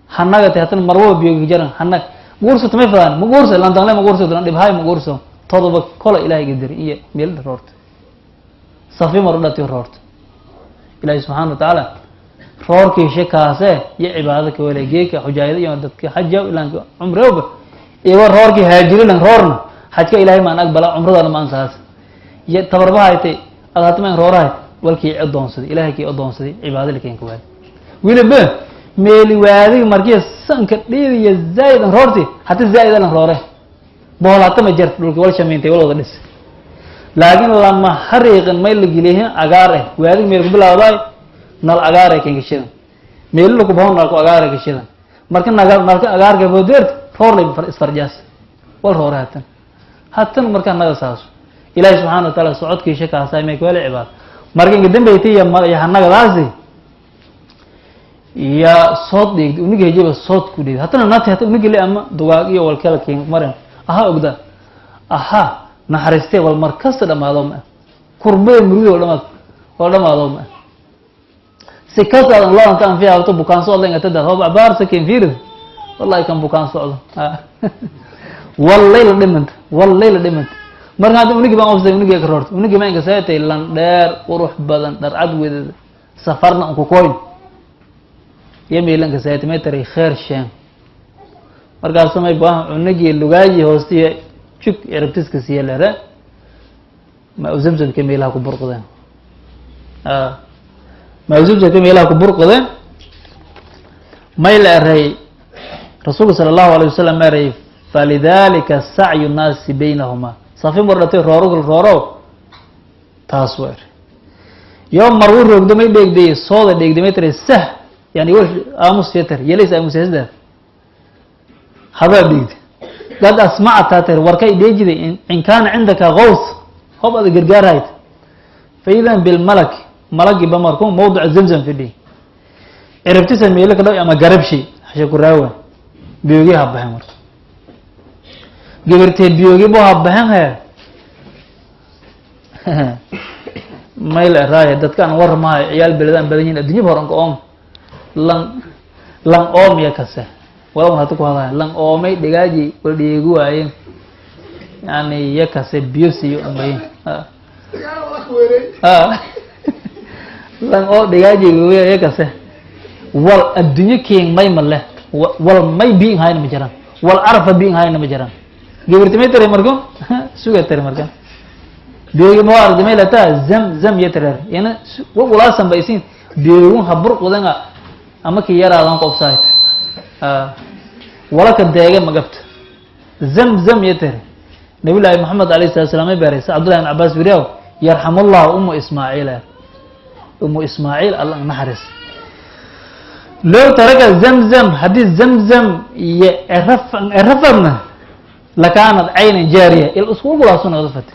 S3: hanaga taatan Marwo biyo jaran hanag guurso tamay fadaan ma guurso ilaan danle ma guurso dan dhibhay ma guurso todoba kola Ilaahay gadar iyo meel roort Safi mar dhatay roort Ilaahay subhanahu wa ta'ala roorkii shekaase iyo cibaadada ka wala geeka xujaayada iyo dadka xajja ilaan cumrooba iyo roorkii haajiri lan roorna xajka Ilaahay maan aqbala cumradana maan saas iyo tabarba haytay aad hatma roorahay Walkii adoonsaday Ilaahay kii adoonsaday cibaado lakeen ka waali weliba meeli waadiga markii sanka dhiidiya zaid an roorti hata zaid alan roore bohol hata ma jart dhulki wal shamiintay wal wada dhis laakiin lama hariiqin may la geliyin agaar eh waadiga meel ku bilaawday nal agaar eh keen gashadan meel lagu bahon nalku agaar eh gashadan marka nagal marka agaarka bodeert roor lay isfarjaas wal roore hatan hatan marka naga saaso Ilaahay subhanahu wa ta'ala socodkiisa kaasay may ku wala cibaad marka inga dambeeyay ya hanagadaasi ya sood dhigd uniga hejeba sood ku dhigd hatana nati hata uniga le ama dugaag iyo wal kala keen maran aha ogda aha naxariistay wal markasta dhamaado ma kurbay murugada dhamaad wal dhamaado ma si kasta aan loo anta anfiya auto bukaan socdo inta dad hob abaar sakin fiirid wallahi kan bukaan socdo wallahi la dhimant wallahi la dhimant marka hada uniga baan ofsay uniga ka roort uniga ma inga saytay lan dheer qurux badan dhar cad weedada safarna ku koyn yamiilanka saytay metri khair shan markaas may baa unigi lugaaji hoostiya juk erabtiska siya lera ma zamzam ka meelaha ku burqadeen ma zamzam ka meelaha ku burqadeen may la eray rasuulka sallallahu alayhi wasallam eray falidhalika sa'yu an-nas baynahuma safi marlatay rooro rooro taas weer yoom marwu roogdo may dheegday sooda dheegday may tiri sah yani wal aamus yeter yelis aamus yesda hada dheegday qad asma'ta tar warkay dheejiday in kana indaka ghaws hob ad gargaarayt fa idan bil malak malaki bamarkum mawduc zamzam fidhi irabtisa meelo kala ama garabshi hasha ku raawa biyogi habahan mar gabartee biyogi bo habahan he mayl raaya dadkan war ma ciyaal beledaan badan yihiin adduunyo horan ka oom lan lan oom ya kase wala hada ku hadlaa lan oomay dhigaaji wal dhiigu waayeen yani ya kase biyo siyo amay lan oo dhigaaji ya kase wal adduunyo keen may male wal may biin hayna ma jiraan wal arfa biin hayna ma jiraan gabarti may tare marko suga tare marka biyogi ma arday may lata zam zam ya tare yana wa ulaasan baysin biyogun habur qudanga ama ki yaraadan qofsaay wala ka deega magabta zam zam ya tare nabi ilaahi maxamed alayhi salatu wasalaam ay Abdullah ibn Abbas wiriyo yarhamullahu ummu Ismaaciil ummu Ismaaciil Allah naxaris لو ترك زمزم حديث زمزم يعرفنا لكانت عين جارية الأصول ولا سنة غرفت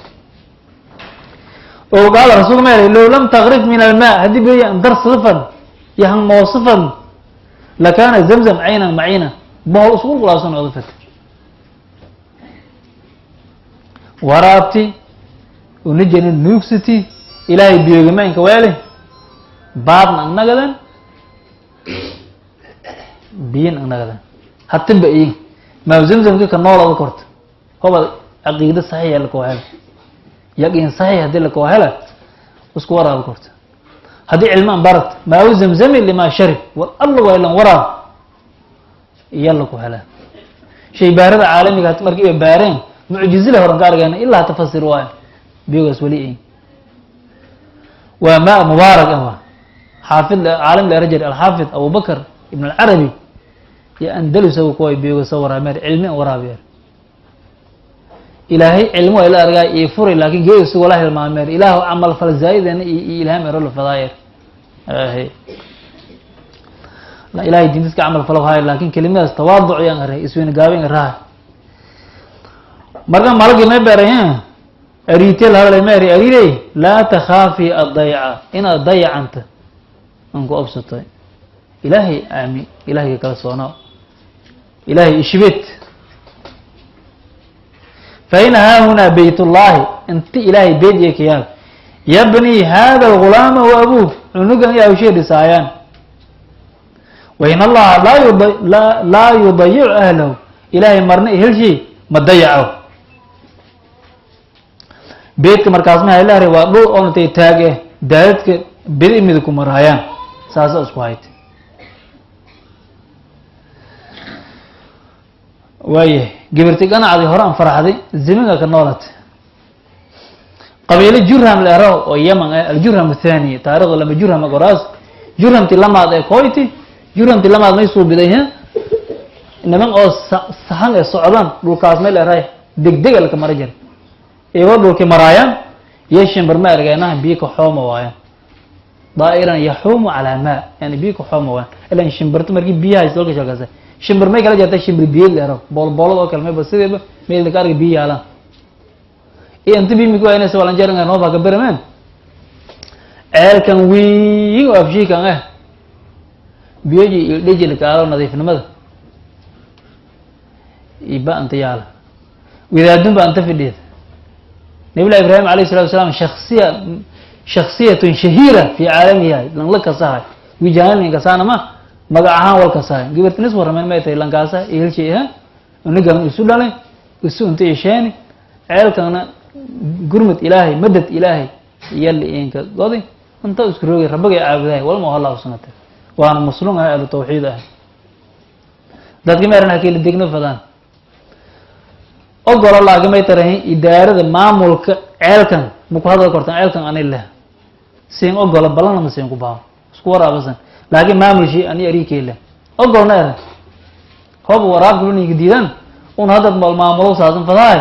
S3: وقال رسول الله لو لم تغرف من الماء هذه بي درس صفا يهم موصفا لكان زمزم عينا معينة ما هو الأصول ولا سنة غرفت ورابتي ونجن النوكستي إلهي بيوغمين كوالي بعضنا نقدا بين نقدا هتبقى إيه ما زمزم كده كنور أو كرت هو عقيدة صحيحة لك وهلا يقين صحيح هذي لك وهلا وسكورة على كرت هذي علمان برد ما هو زمزم اللي ما شرب والله ولا ورا يلا وهلا شيء بارد عالمي قالت مركب بارين معجزة له رجال يعني إلا تفسر واي بيوجس ولي إيه وماء مبارك هو حافظ عالم لرجل الحافظ أبو بكر ابن العربي يا أندلس هو كوي بيوجس ورا مر علمي ورا بير إلهي علمه إلى أرجع يفور لكن جيس ولا المامر إله عمل فالزايد أن إلهام يرول الفضائر هي لا إلهي دينك عمل فلو هاي لكن كلمة تواضع يا غير يسوين قابين راه مرة مالك ما بيرين أريتل هذا ما أري أريدي لا تخافي الضيعة إن الضيع أنت أنكو أبسطي إلهي آمين إلهي كلا صونا إلهي إشبت فإن ها هنا بيت الله أنت إلهي بيت يكيان يبني هذا الغلام وأبوه عنقا يا أشير سايان وإن الله لا يضيع أهله إلهي مرني هلشي ما ضيعه بيتك مركز ما إلهي وأبوه أنت تاجه دالتك بدء مدكم مرايان ساسا أسوايت وايه جبرتك أنا عادي هران فرح هذه زمينك النورت Qabiilo Jurham la eraw oo Yaman ah, aljurham athani, taariikhda lama Jurham qoraas, Jurhamti lamaad ee koyti, Jurhamti lamaad may suubiday ha niman oo sahan ee socdaan dhulkaas may la eray degdeg la mara jir iyagoo dhulkii maraayaan iyo shimbir ma ergeenaha biyo ka xooma waayaan, daa'iran yaxuumu calaa maa, yani biyo ka xooma waayaan. Ilan shimbirta markii biyaha haysto dalka shalkaase shimbir may kala jarta, shimbir biyo la ero boolboolad oo kale mayba sideeba meel ka arga biyo yaalaan iyo inta biyo mik waynaysa walan jaringa noo ka berameen ceelkan wiig oo afshiikan ah biyoji iyo dhejilka aalo nadiifnimada iba anta yaala widaadun ba anta fidhiid. Nabillahi Ibrahim alayhi salatu wasalaam shakhsiya shakhsiyatun shahiira fi caalamihi, lan la kasahay wijahan kasaana ma magac ahaan wal kasahay gabartinis warrameen may tahay lankaasa ehelshay ah unigan isu dhalay isu inta isheeni ceelkana gurmud Ilaahay madad Ilaahay yalli inka godi inta isku roogay rabbigay caabudahay walma Allah sunate waana muslim ah ahlu tawxiid ah dadka meeran hakii degno fadaan ogolo laagamay tarahin idaarada maamulka ceelkan ma ku hadal kartaan ceelkan ani leh siin ogolo balana ma siin ku baaho isku waraabasan laakiin maamulshii ani ariikay leh ogolna era hoob waraabka ninka diidan un hadda maamulo saasan fadahay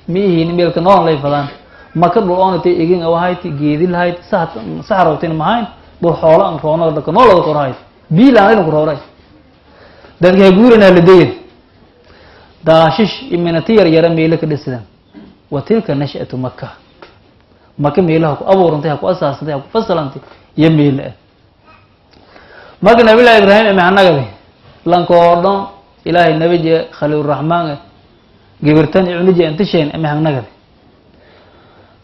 S3: miihiin meelka noon lay fadaan maka dhul oonatay egin awahayti geedi lahayd saxarowtin mahayn dhul xoolo an roonada dhaka noolada korhayd biilaan ku rooray dadka ha guuranaa la degin daashish iminati yar yara meelo ka dhisidan wa tilka nash'atu Maka, Maka meelaha ku abuurantay ha ku asaasantay ha ku fasalantay iyo meelo ah. Marka Nabillahi Ibraahim imahanagadi lankoodhon Ilaahay nabije Khaliiluraxmaan gibirtan iyo cunije inta sheen imahanagadi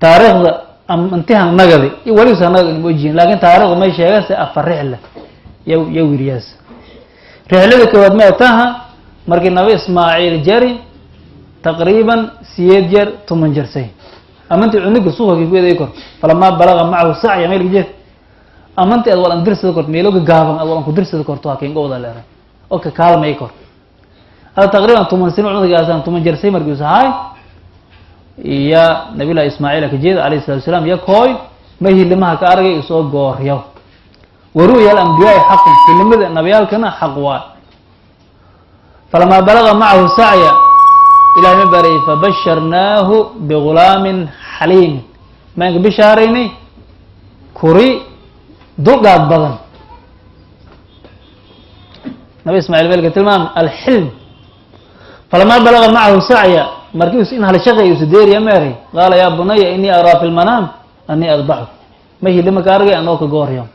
S3: taariikhda inti hanagadi iyo weligiis hanagadi inma ojihin laakiin taariikhda may sheegase afar rixla ya wiriyaas. Rixlada koowaad ma taha markii Nabi Ismaaciil jari taqriiban 8 jeer 10 jeer say amanti cunuga suuqa ku eeday kor falamaa balaga macahu sacya meel jeed amanti ad walan dirsada korto meeloga gaaban ad walan ku dirsada korto ha keen gowda leeray oo ka kaalmay kor hada taqriiban 10 sano cunugaasan 10 jeer say markii sahay iya Nabilah Ismaaciil ka jeeda alayhi salatu wasalaam ya kooy ma hilimaha ka argay soo gooryo waru'ya al-anbiyaa xaqun hilimada nabiyaalkana xaq waa. Falamaa balaga macahu sacya Ilahay ma baray fabasharnaahu bigulaamin xaliim maanka bishaaraynay kuri dulqaad badan. Nabi Ismaaciil meelka tilmaam alxilm. Falamaa balaga macahu sacya markii in hal shaqay isu deeriya meeray qaala yaa bunaya innii araa fi lmanaam annii adbaxu ma hilima ka argay anoo ka gooryo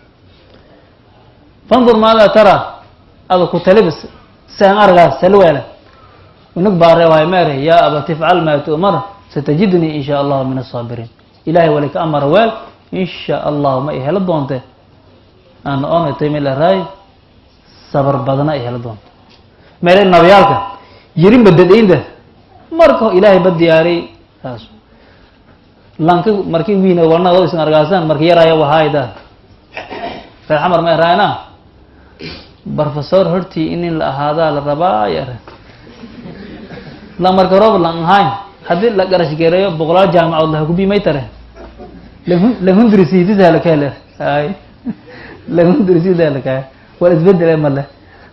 S3: fandur maada tara ada ku talibis saan argaas salweela unug baare waay meeray yaa abati ifcal maa tu'mar satajidnii in shaa allahu min asaabiriin Ilaahay wali ka amara weel in shaa allahu ma i helo doonte aan oonatay meel raay sabar badana i helo doonte meelay nabiyaalka yirin badadaynta marka Ilaahay ba diyaariyay taas lanka markii wiina warna oo isan argaasaan markii yaraya wahaayda reer xamar ma raayna professor hortii in la ahaadaa la rabaa yar la marka roob la ahayn haddii la garash gareeyo boqolaal jaamacood la ku biimay tare lahundrisiidida la kale ay lahundrisiidida la kale wal isbedel ma leh.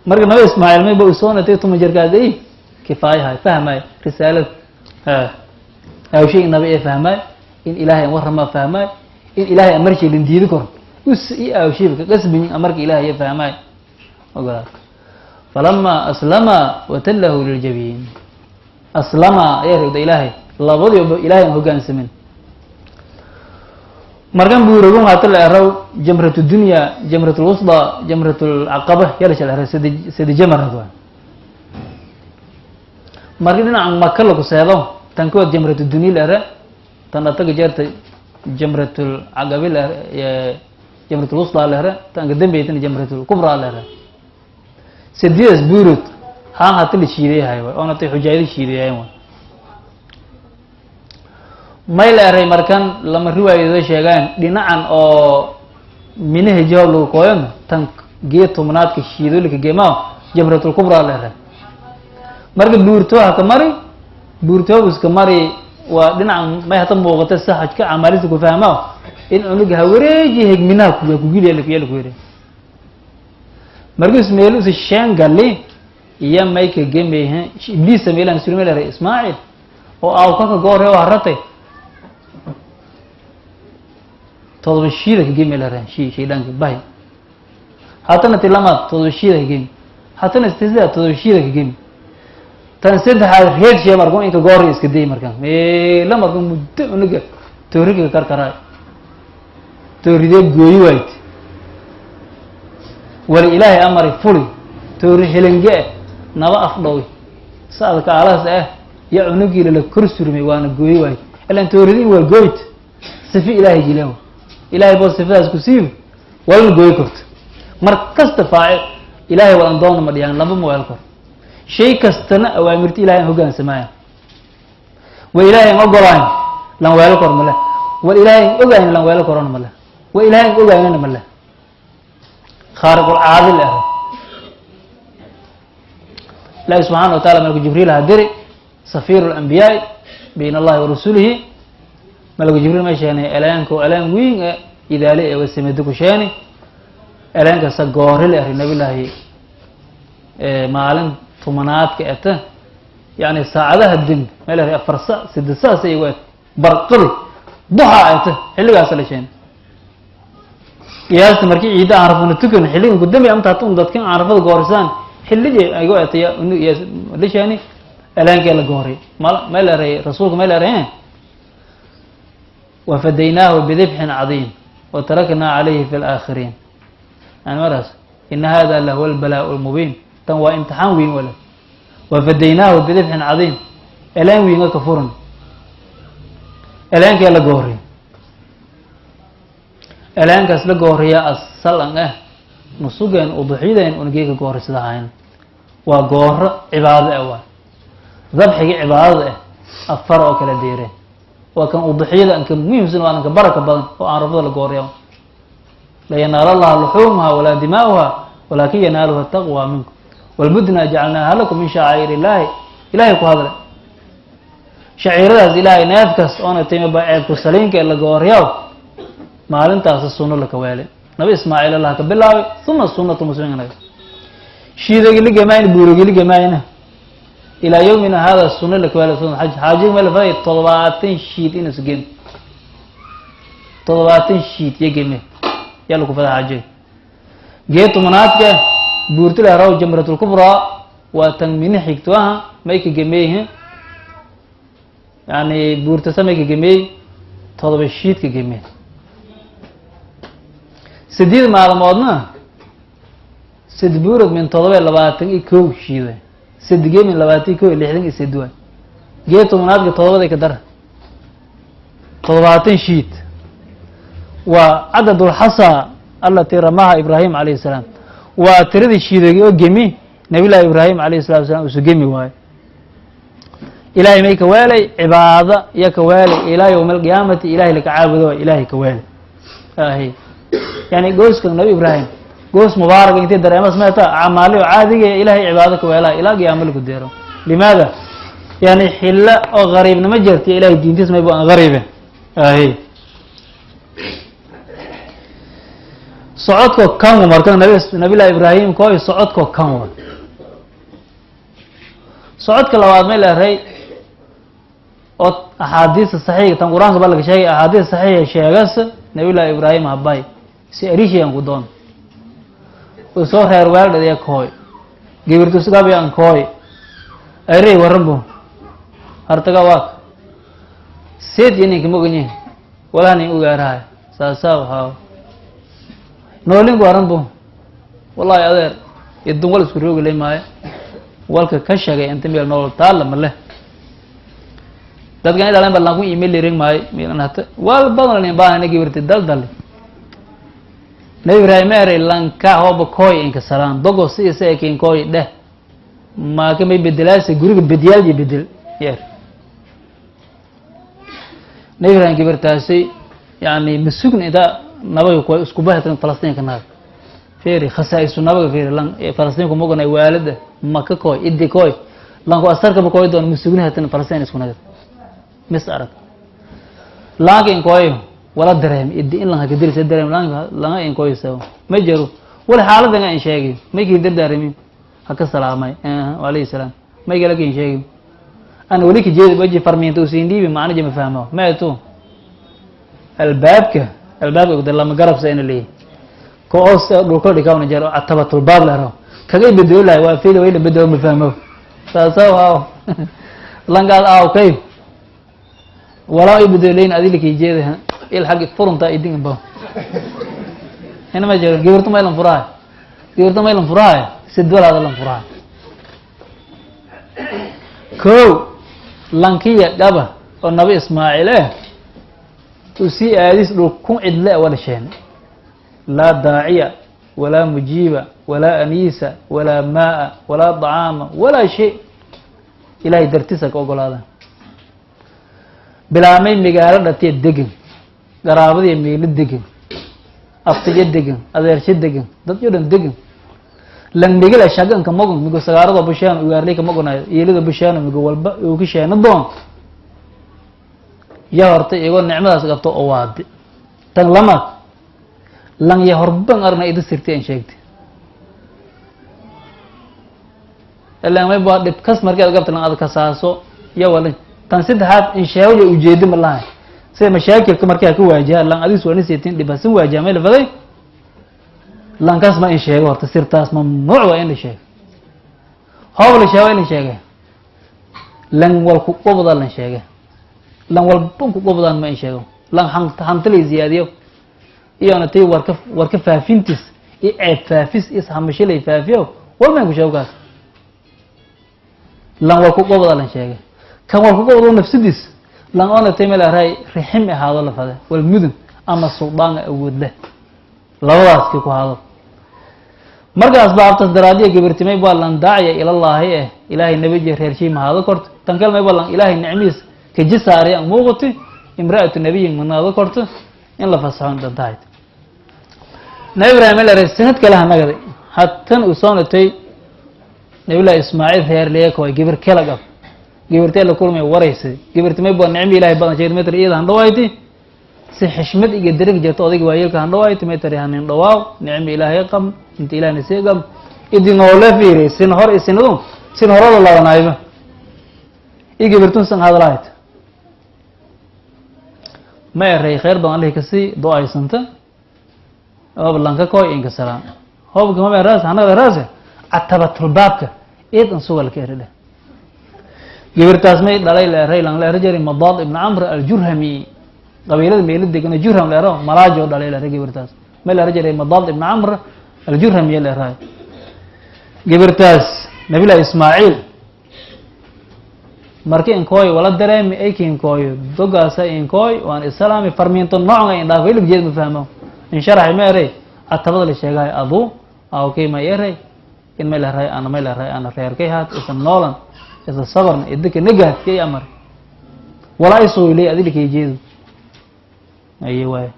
S3: Marka Nabi Ismaaciil may ba usoo natay tuma jirkaas ay kifaayahay fahmay risaalad ha aw shay nabi ay fahmay in Ilaahay warrama fahmay in Ilaahay amarkii lin diidi kor us i aw shay ka qasbin amarka Ilaahay fahmay ogolaa. Falamma aslama watallahu liljabiin aslama ayaa rogda Ilaahay labadiiba Ilaahay aan hoggaansamin. Markan buuragun haata la eraw jamratu dunya jamratu lwusda jamratu lcaqaba yala la eray sida jamar waa markii dhinaca Maka lagu seedo tan kood jamratu dunya la ere tan ataga jeerta jamratu lcaqabi la ere jamratu lwusda la ere tan ka dambeytana jamratu lkubra la ere sideedas buurud haan hata la shiidayahay waay oona tay xujaayada shiidayahay waay may la eray. Markan lama riwaayado sheegaan dhinacan oo minaha jawaab lagu kooyona tan geed tobnaadka shiidolika geemaa jamratulkubra la eray. Marka buurtoo ha ka mari buurtoo iska mari Waa dhinaca may hata muuqata sa xajka camaalista ku fahmaa in unuga hawareeji hegminaha kugiliya ku yiri markiis meel usa sheen gali iyo may ka gemeyhe ibliisa meelaan surmeel eray Ismaaciil oo aaw ka goor oo haratay todoba shiida ka gemey la ray shaydaanka bahi hatana tilamaad todoba shiida ka gemi hatana istisda todoba shiida ka gemi tan saddexaad reed shee markuu inka goor iska day markaan meela markuu muddo unuga tooriga karkaraay tooridee gooyi waayt wali ilaahay amari fuli toori helange naba afdhowi saadka alaas ah ya unugii la kor surmay waana gooyi waayt ilaan tooridii waa gooyt sifi ilaahay gilaw ilaahay boo sifadaas ku siiyo walna gooyi karto mar kasta faacil ilaahay walan doona ma dhiyaan laba ma weel kor shay kastana awaamirta ilaahay aan hoggaansamaayan wa ilaahay aan ogolayn lan weelo kor male wa ilaahay aan ogayn lan weelo korona male wa ilaahay aan ogaynana male khaariqul caadil ah ilaahi subxaana wa taala malaku jibriil ha diri safiiru lambiyaai bayna allahi wa rasulihi malaku jibriil ma sheenay eleenka oo eleen weyn e idaale ee wasamado ku sheeni eleenkasa gooril ah nabillaahi maalin tumanaadka eta yani saacadaha dembi meel eray 4 sac 8 sac say igu et barqadi duxa eta xilligaas la sheeni qiyaasta markii ciidda aan rafuna tukan xilligan ku dambi amta hatun dadkan aan rafada goorisaan xilligii igu etaya la sheeni eleenkee la goori meel eray rasuulka meel eray wafadaynaahu bidibxin cadiim wataraknaa calayhi fi laakhiriin yani maraas ina hada lahuwa albalaau lmubiin tan waa imtixaan weyn wale wafadaynaahu bidibxin cadiim eleen weynga ka furan eleenkee la gooriy eleenkaas la gooriya asal an ah nusugeen uduxyadeen unagee ka goorisadaahayn waa gooro cibaado ah waa dabxiga cibaadada ah afar oo kala deereen waa kan uduxyada anka muhiimsan waa anka baraka badan oo aan rafada la gooriya la yanaal allaha luxuumuha walaa dimaa'uha walaakin yanaaluha taqwa minkum walbudna jacalnaaha lakum min shacaa'ir illaahi ilaahay ku hadle shaciiradaas ilaahay neefkaas oona timiba ceebku saliinka ee la gooriyaw maalintaas sunno la ka weelay nabi Ismaaciil Allah ka bilaabay thumma sunnatu muslimiin naga shiidagi ligamayna buurogi ligamayna ilaa yawmina hada sunno la ka weelay sunna xaj xaajiga meel faday 70 shiid inuu sugeen 70 shiid yagame yalla ku fada xaajiga geetu manaadka buurtila raw jamratul kubra waa tan mini xigto ah may ka gameeyeen yani buurta samay ka gameey 7 shiid ka gameey 8 maalmoodna 8 buurad min 7 21 shiid 8 geem min 21 68 waay geetu manaadka 7 ka dar 70 shiid waa cadadul xasa allati ramaha Ibrahim alayhi salaam waa tiradii shiidagii oo gemi nabilah Ibrahim alayhi salatu wasalaam usu gemi waayo ilaahay may ka weelay cibaado iyo ka weelay ilaa yowmi alqiyaamati ilaahay laka caabudo ilaahay ka weelay ahi yani gooskan nabi Ibrahim goos mubaarak intee dareemas meeta acmaali oo caadiga ilaahay cibaado ka weelaa ilaa qiyaamo lagu deero limaada yani xilla oo qariibnimo jirta ilaahay diintiis may bu aan qariibe ahi socodko kan marka nabilah Ibrahim kooy socodko kan wa socodka labaad may leeyahay oo axaadiista saxiixa tan quraanka baa laga sheegay axaadiista saxiixa sheegas nabilah Ibrahim habay si arishiyan ku doon oo soo reer weeldhadaya kooy gibirtu sugabayaan kooy arey waranbu hartaga waak seed ininka moganyihin walaha nin ugaarahay saasaa waxaa noolinku waranbu wallahi adeer idun wal isku roogi lay maayo walka ka sheegay inta meel nool taalla ma leh dadkan ilaalen ballan ku email lirin maayo meelan hata wal badan lan baahana gibirti daldal nabi Ibrahim eray lanka hoba kooy inka salaan dogo si isa ekin kooy dheh ma ka may bedelaase guriga bedyaal iyo bedel yeer nabi Ibrahim gibirtaasi yani masugna inta nabaga ku isku baahatan Falastiin ka naag feeri khasaa'isu nabaga feeri lan Falastiin ku moganay waalida maka kooy idi kooy lan ku asarka ma kooy doon masugna hatan Falastiin isku naag Mis arag laanka inkooyo wala dareem idi in lanka kadirisa dareem laanka langa inkooyo sawo ma jiro wal xaaladan aan sheegay may kiin dardaarmin haka salaamay wa alayhi salaam may kala kiin sheegay ana wali ka jeedi waji farmiinta usiin dhiibi macna jama fahmo ma eto albaabka albaabka lama garab sa ina leeyahay ko os dhulka dhigawna jaro atabatul baab la rao kaga bedelo lahay waa fiida wayla bedelo ma fahmo saasa waaw langaad aaw kay walaa ay bedelayn adii la jeeda il xag furunta idin ba ina ma jiro gabartu ma ilan furahay gabartu ma ilan furahay sidwalaada lan furahay ko lankiya dhaba oo Nabi Ismaaciil uu si aadis dhul kun cidle wala sheen laa daaciya walaa mujiiba walaa aniisa walaa maa walaa طعaama walaa shay ilaahay dartiisa ka ogolaada bilaamay magaalo dhatiya degan qaraabadiya meelo degan aftiya degan adeersha degan dad yo dhan degan lan migala shaganka magun migo sagaarada bushaan ugaarley ka magunayo yeelida bushaan migo walba uu ka sheeno doon ya horta iyagoo nicmadaas qabto oo waadi tan lamaad lan ya horban arna ida sirtay aan sheegtay ilaa may baa dhib kas markii aad qabto lan aad kasaaso ya wala tan saddexaad in sheego ujeedo ma lahayn sida mashaakilka markii aad ka waajaha lan adiis waa nisaytin dhib hasin waajaha may la faday lankaas ma in sheego horta sirtaas mamnuuc waa in la sheego hoob la sheego in la sheegay lan wal ku qobda lan sheegay lan walban ku qobdaan ma in sheego lan hanti la ziyaadiyo iyona tii warka faafintiis iyo ceeb faafis iyo ishamasho lay faafiyo walma ku sheego kaas lan wal ku qobda lan sheegay kan wal ku qobdo nafsidiis lan oona tii meel aray rixim ahaado la faday wal mudun ama suldaan awood leh labadaas kii ku haado markaas baabtas daraadiya gabartimay baa lan daaciya ilallaahi ilaahay nabijiya reer shii mahaado korto tan kalmay baa lan ilaahay nicmiis ka jisaari aan muuqati imra'atu nabiyin manaado korto in la fasaxo dhantahayd Nabi Ibraahim la reer sanad kale hanagaday hatan uu soo natay Nabi Ismaaciil reer leeyo way gabar kala gab gabartay la kulmay wareysay gabartimay baa nicmi ilaahay badan sheegay metr iyada handhawayti si xishmad iyo darag jirto odayga waayeelka handhawayti metr hanin dhawaaw nicmi ilaahay qam inta ilaahay nasiib qam idin oo la fiiray sin hor isinadu sin hor la laabanayba iyo gabartun san hadalayd ma eray khayr badan Allah ka sii du'aysanta oo lanka kooy inka salaam hoob ma eraas hanaga eraas atabatul baabka eedan sugal ka eridha gabartaas may dhalay la eray lan la eray Madaad ibn Amr al-Jurhami qabiilada meelo degan Jurham la ero malaajo dhalay la eray gabartaas may la eray Madaad ibn Amr al-Jurhami la eray gabartaas Nabi Ismaaciil markii inkooy wala dareemi ay kiinkooyo dogaasa inkooy waan islaami farmiinto noocan in dhaafay lug jeed ma fahmo in sharax ma eray atabada la sheegay adu aw kay ma eray in ma la eray ana ma la eray ana reerkay haat isan noolan isa sabarna idinka nagaad kay amar wala isoo ilay adil kay jeedo ay waay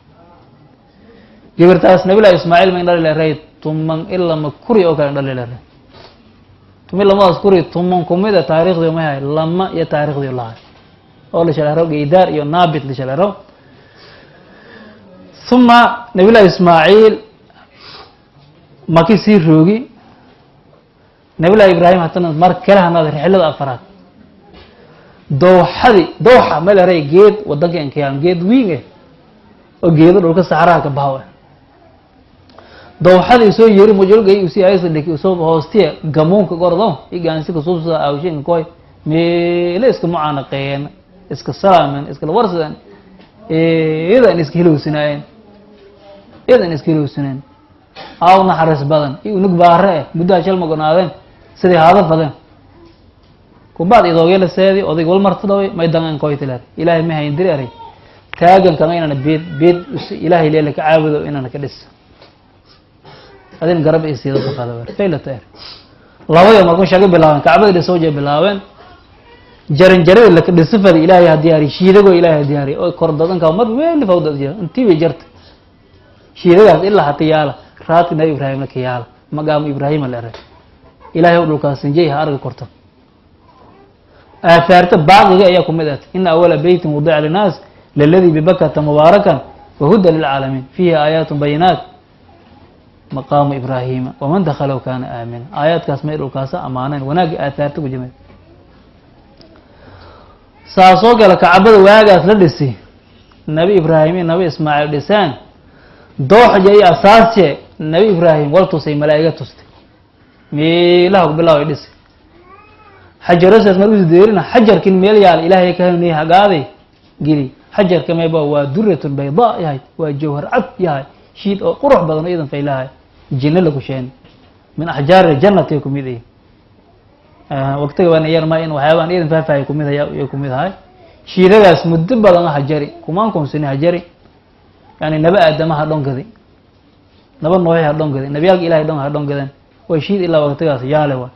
S3: gabartaas Nabi Ismaaciil ma indhalay eray tuman illa ma kuri oo kale indhalay eray tumi lama askuri tuman kumida taariikhda ma hay lama iyo taariikhda lahay oo la sharaxo geedaar iyo naabit la sharaxo thumma Nabi Ismaaciil maki sii roogi Nabi Ibraahim hatana mar kale hanada rixlada afraad dooxadi dooxa ma la ray geed wadanka inkayaan geed wiin oo geedo dhulka saxaraha ka baawa dooxadi soo yeeri mujulgay uu si aysan dhigi soo hoostiya gamuunka gordo igaansi ka soo awshin koy meele iska mucaanaqeen iska salaamen iska warsadan idan iska hilowsinaayeen idan iska hilowsinaayeen aw naxariis badan iyo unug baare muddo shal magonaadeen sidii haada fadeen kubaad idoogay la seedi oday wal martadaway may dangan koy tilaar ilaahay ma hayn diri aray taagan kama inaan beed beed ilaahay leela ka caabudo inaan ka dhis adin garab isiido ka qadawar faylata labada markuu shaqo bilaabeen kacbada dhisoo jeey bilaabeen jaran jarada la dhisafada ilaahay ha diyaari shiidago ilaahay ha diyaari oo kor dadanka mar weyn fawdad jira intii bay jarta shiidagaas ilaa hata yaala raadka Nabi Ibraahim la ka yaala magaamo Ibraahim la eray ilaahay dhulkaas injay ha arga korto Aahaarta baaqiga ayaa kumid ah ina awala beytin wudica linnaas laladii bibakata mubaarakan wahuda lilcaalamiin fiihi aayaat bayinaat maqaamu ibraahima waman dakhalahu kaana aamina. Aayaadkaas may dhulkaasa ammaaneen wanaagga aahaarta ku jimay. Saasoo kale kacbada waagaas la dhisi Nabi Ibraahim iyo Nabi Ismaaciil dhiseen, dooxje iyo asaasje Nabi Ibraahim wal tusay, malaa'iga tustay, meelaha ku bilaaway dhisi xajarosaas mar usi deerina xajarkin meel yaala Ilaahay ka hanuuniye hagaaday geli. Xajarka mayba waa duratun baydaa yahay, waa jawhar cad yahay, shiid oo qurux badan oo iidan faylahay, jinno lagu sheeni min axjaari jannati kumid ihi. Waqtiga baan yar ma in waxyaabaan iidan faahfaahay kumid ahay kumid ahay. Shiidadaas muddo badan hajari kumaan kunsini hajari, yani naba aadama ha dhongadi, naba nooxi ha dhongadi, nabiyaalka Ilahay dhon ha dhongadeen. Way shiid ilaa waqtigaas yaale waay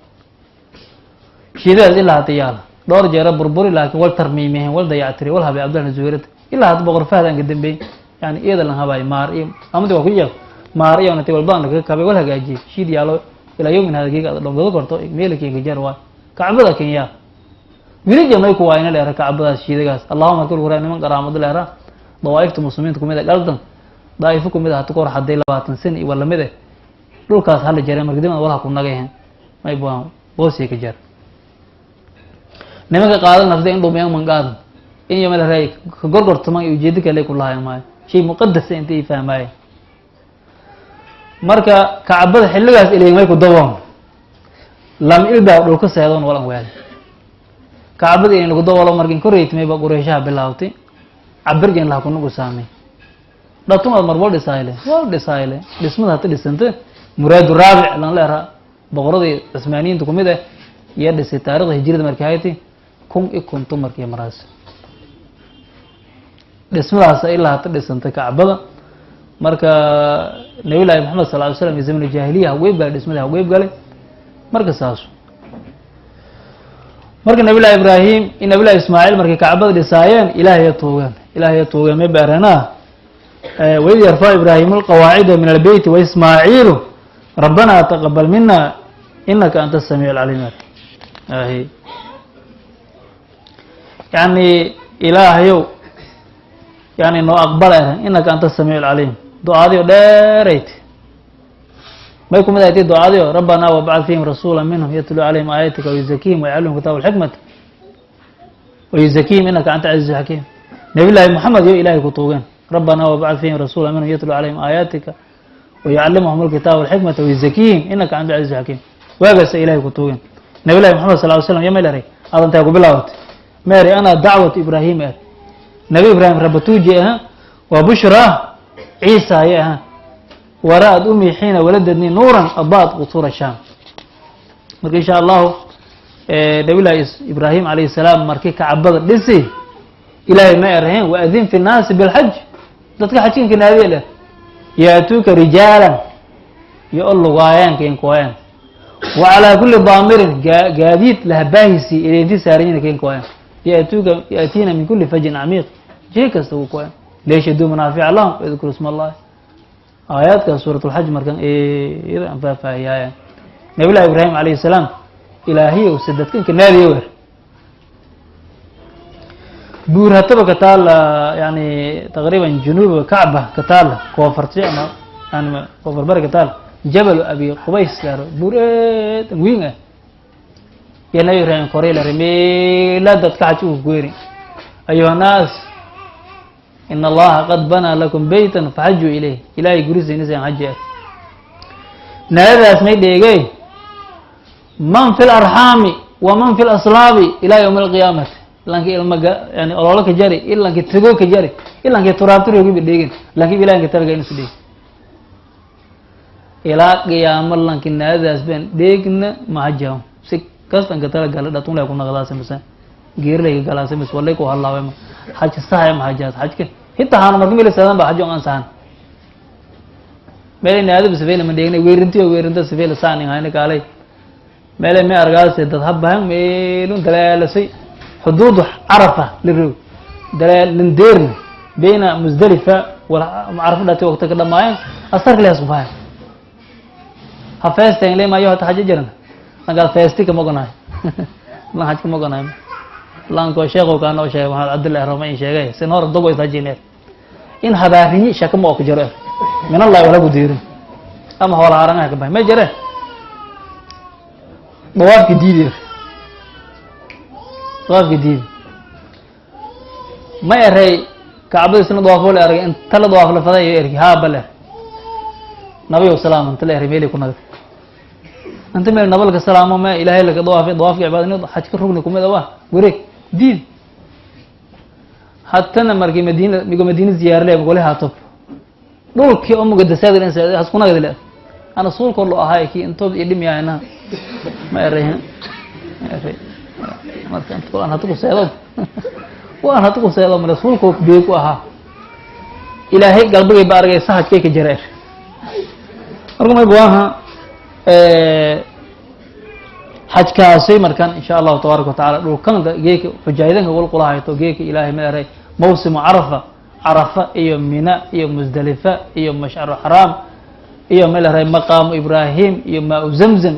S3: shiidadaas ilaa hata yaala. Dhowr jeera burburi laakiin wal tarmiimehen, wal dayactiri, wal habay Abdullah Zuwayrad ilaa hada Boqor Fahd aan ka dambeey, yani iyada lan habaay maar iyo amadi waa ku jeex maar iyo nati walbaan laga kabay, wal hagaajiyay. Shiid yaalo ilaa yawmin hada geega dhongado korto meelkii ka jar waa kacbada Kenya wili jamay ku waayna leera kacbadaas shiidagaas. Allahumma kul quraan niman qaraamad leera dawaa'ifta muslimiinta kumid ah galdan daa'ifo kumid ah hata kor haday 20 san iyo wala mid ah dhulkaas hala jaray. Marka dib walaha ku nagayeen may buaan boosiga ka jar nimanka qaadan nafta in dhumayaan man qaadan in iyo meel raay ka gorgortaman iyo ujeedo kale ku lahayn maayo shay muqaddas intay fahmaayeen. Marka kacbada xilligaas ilayay ku dawoon lam ilbaa dhulka seedoon walan weel kacbada in lagu dawoolo. Markin koreytmay ba Qureyshaha bilaawtay cabirgan laha kunugu saamay dhatun mar wal dhisayle wal dhisayle dhismada hata dhisanta Muraadu Raabic lan leeraa boqoradii Cusmaaniyiinta kumid ah iyo dhisay taariikhda hijrada markii hayti 1050 markii maraas dhismadaas ilaa hata dhisantay kacbada. Marka Nabiyullaahi Maxamed sal ly slam iyo zamanu jaahiliya haweyb galay dhismada haweyb galay. Marka saas marka Nabiyullahi Ibraahim iyo Nabiyullahi Ismaaciil markay kacbada dhisaayeen Ilaahay tuugan, Ilaahay tuugan may baaranaa waid yarfacu Ibraahimu alqawaacida min albeyti wa Ismaaciilu rabbana taqabal mina inaka anta asamiicu alcaliim. Yani Ilaahayow yani noo aqbala inaka anta asamiicu alcaliim. Ducaadiyo dheerayt may kumid ahayti ducaadiyo rabbanaa wabcad fiihim rasuula minhum yatluu calayhim aayatika wayuzakihim wayacallimhum kitaaba alxikmata wayuzakihim inaka anta casiizu xakiim. Nabiyullaahi Moxamed yo Ilahay ku tuugeen rabbanaa wabcad fiihim rasuula minhum yatluu calayhim aayaatika wayucallimuhum alkitaaba walxikmata wayuzakihim inaka anta casiizu xakiim. Waagaasa Ilahay ku tuugeen Nabiyullahi Moxamed sal ly slam. Ya may leray adantaa ku bilaawatay meeri ana dacwatu Ibraahim er Nabi Ibraahim rabatuuji aha waa bushraa Ciisa aya aha waraad umi xiina waladadni nuuran adaat qusuura shaam. Marka insha allahu Nabiyullahi Ibraahim calayhi salaam markii kacbada dhisi Ilaahay ma eraheen waadin fi nnaasi bilxaj dadka xajkinka naadiya leh yaatuuka rijaalan iyo o lugaayaan keenkooyaan wa calaa kulli daamirin gaadiid lahabaahisi ileynti saaranyina keenkooyaan yaatuuka yaatiina min kulli fajin camiiq jee kasta uu kooyaan liyashhaduu manaafica lahum wayadkuru isma allahi. Aayaadkaas suurat lxaj markan iyada aan faahfaahiyaayaan Nabiyullahi Ibraahim calayhi salaam Ilaahiyow se dadkanka naadiya weer buur hataba ka taala yani taqriiban junuuba kacba ka taala koonfarti ama yani koonfar bari ka taala jabalu Abi Qubays laaro buur eed wiin ah ya Nabi Ibraahim koray lare meela dadka xaj uu kuweeri ayuha nnaas in Allaha qad banaa lakum beytan faxajuu ilayh Ilaahay gurisiinisa xaji ah. Naadadaas may dheegay man fi larxaami wa man fi laslaabi ilaa yawmi alqiyaamati lanki ilma yani ololo ka jari ilanki tego ka jari ilankii turaabtiroogiba dheegin lanki Ilahay ka talaga inusu dheegin ilaa qiyaamo lanki naadadaas baan dheegna mahajaw si kastan ka tala gala dhatun lay ku naqdaasa mise geerilay ka galaasa mise walay ku halaaway ma xaj saxay mahajaas xajka hita haana marka meel saadan ba xajo aan sahan meel naadaba safeela ma dheegnay weerintiyo weerinta safeela saanin hayna kaalay meele may argaase dad habbahan meelun dalaalasay xuduudu Carafa liroog dalaal lindeerni bayna Musdalifa wal Carafa dhati waqti ka dhamaayeen asarka lees ku fahan ha feesteen le maayo hata xajo jiran lankaas feesti kama ogonahay lan xaj kama ogonahay. Lanko sheekhow kaa noo sheegay Maxamed Cabdillahi Roma in sheegay sin hor dogo ishajineer in habaarinyi shaka ma oo ka jaro er min allahi wala gudiirin ama hoola harangaha ka bahay ma jare dawaafka diidi er dawaafka diidi ma eray kacbada isna dawaafo la argay inta la dawaaf la faday iyo erki haa bal er nabiyow salaam inta la eray meelay ku nagday inta meel nabalka salaamo ma ilaahay laka dawaafay dawaafka cibaadnimada xajka rugni kumid ah wareeg diid hatana markii madiina migo madiina ziyaar le gole haatob dhulkii oo muqadasaad in hasku nagdi le ana suulkoo loo ahay kii intoob iyo dhimyaayna ma eray ma eray marka inta aan hada ku seedo waan hada ku seedo ma rasuulku beeg ku ahaa ilaahay galbigay ba argay sahajkay ka jareer marka may buaha xajkaasi markan insha allahu tabaaraka wa tacaala dhulkan geeka xujaayidanka qulqulahayto geeka ilaahay ma eray mawsimu carafa carafa iyo mina iyo musdalifa iyo mashcaru xaraam iyo ma eray maqaamu ibraahim iyo maau zamzam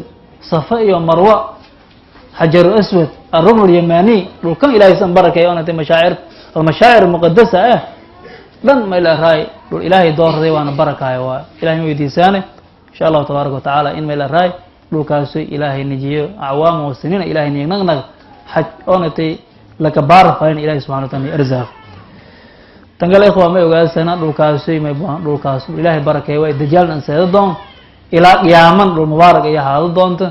S3: safa iyo marwa xajaru aswad الركن اليماني dhulkan ilaahay san barakeeyo onatay mashaacir almashaacir muqadasa ah dhan ma ila raay dhul ilaahay doorday waana barakaayo waa ilahay ma weydiisaane insha allahu tabaaraka wa tacaala in ma ila raay dhulkaasu ilaahay nijiyo acwaama wa siniina ilaahay niyagnaqnaq xaj oonatay laka baarafayn ilahay subxana wa taala arzaaq tan kale ikhwa may ogaasana dhulkaasu may buhan dhulkaas ilaahay barakeeyo waa dajaalna anseeda doon ilaa qiyaaman dhul mubaarak iyo haado doonta